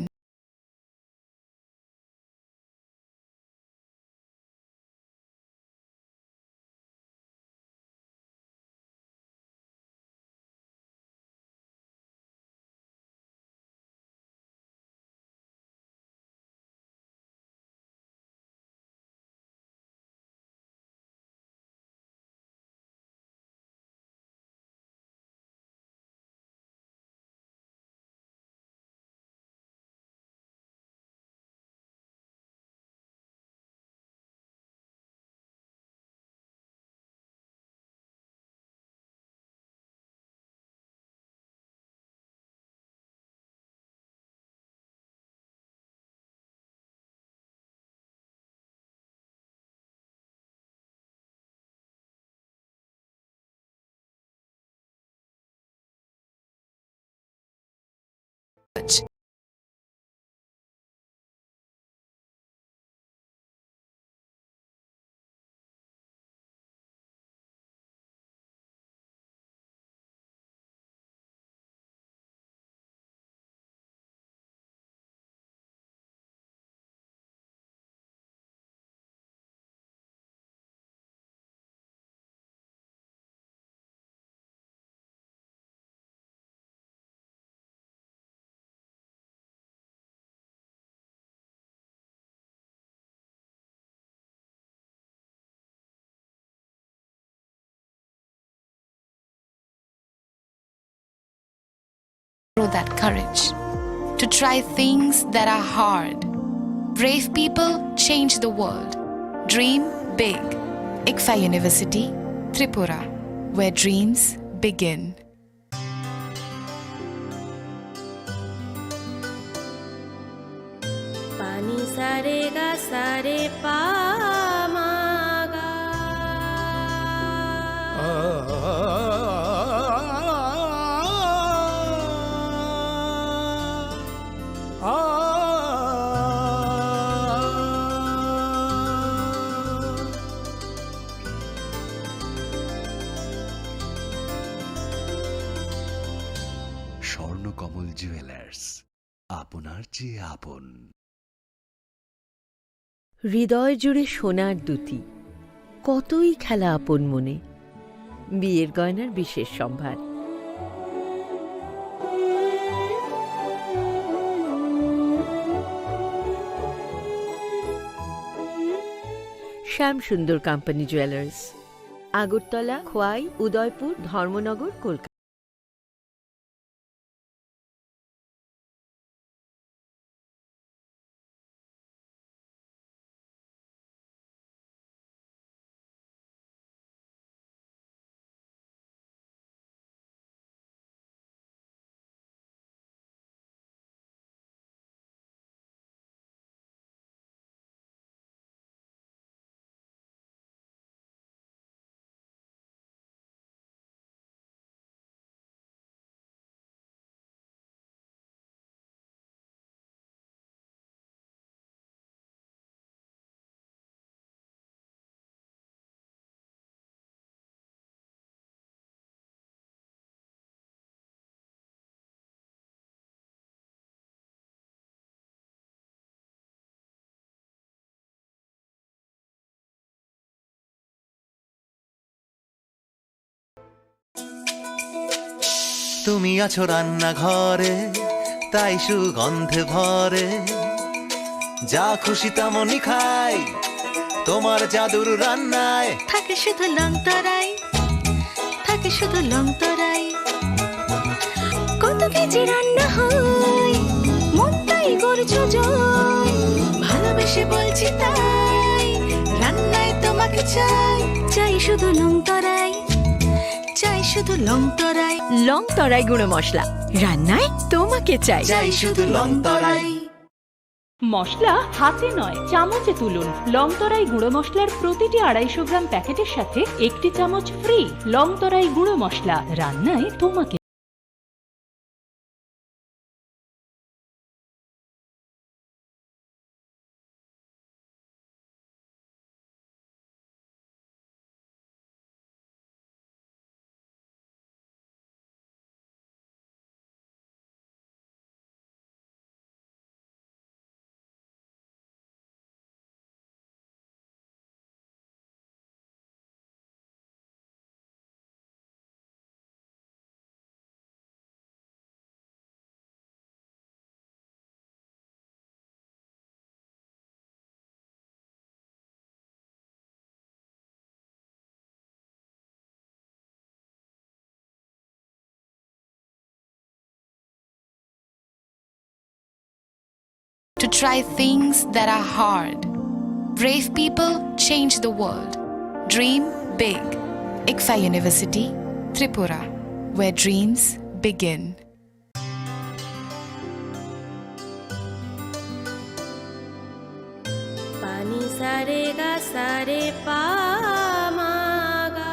Grow that courage to try things that are hard. Brave people change the world. Dream big. ICFAI University, Tripura, where dreams begin. Pani sare ga sare pa ma ga. Swarnakamal jewellers, আপনার চেয়ে আপন। হৃদয় জুড়ে সোনার দ্যুতি, কতই খেলা আপন মনে। বিয়ের গয়নার বিশেষ সম্ভার। শ্যাম সুন্দর কোম্পানি জুয়েলার্স, আগরতলা, খোয়াই, উদয়পুর, ধর্মনগর, কলকাতা। তুমি আছো রান্নাঘরে, তাই সুগন্ধে ভরে। যা খুশি তেমনই খাই, তোমার জাদুর রান্নায়। থাকে শুধু লংতরাই, থাকে শুধু লংতরাই। কত কেজি রান্না হয়, মনটাই করছো জয়। ভালোবেসে বলছি তাই, রান্নায় তোমাকে চাই। চাই শুধু লংতরাই, চাই শুধু লংতরাই। লংতরাই গুঁড়ো মশলা, রান্নায় তোমাকে চাই। চাই শুধু লংতরাই। মশলা হাতে নয়, চামচে তুলুন। লংতরাই গুঁড়ো মশলার প্রতিটি আড়াইশো গ্রাম প্যাকেটের সাথে একটি চামচ ফ্রি। লংতরাই গুঁড়ো মশলা, রান্নায় তোমাকে to try things that are hard. Brave people change the world. Dream big. ICFAI University, Tripura, where dreams begin. Pani sare ga sare pa ma ga.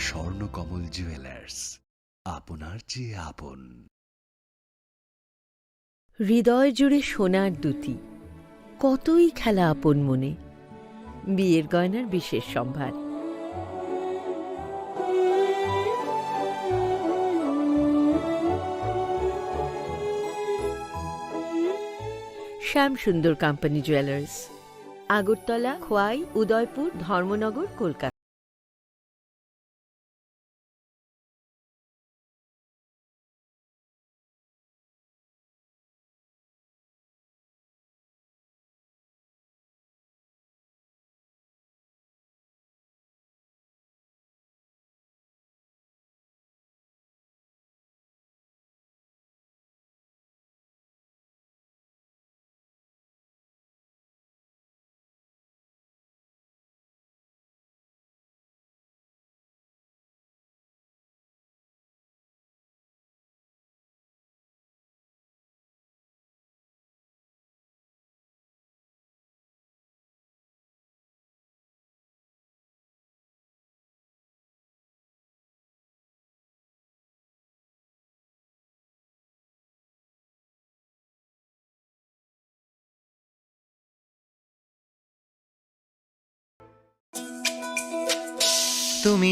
Swarnakamal jewellers, আপনার চেয়ে আপন। হৃদয় জুড়ে সোনার দুতি, কতই খেলা আপন মনে। বিয়ের গয়নার বিশেষ সম্ভার। শ্যাম সুন্দর কোম্পানি জুয়েলার্স, আগরতলা, খোয়াই, উদয়পুর, ধর্মনগর, কলকাতা। তুমি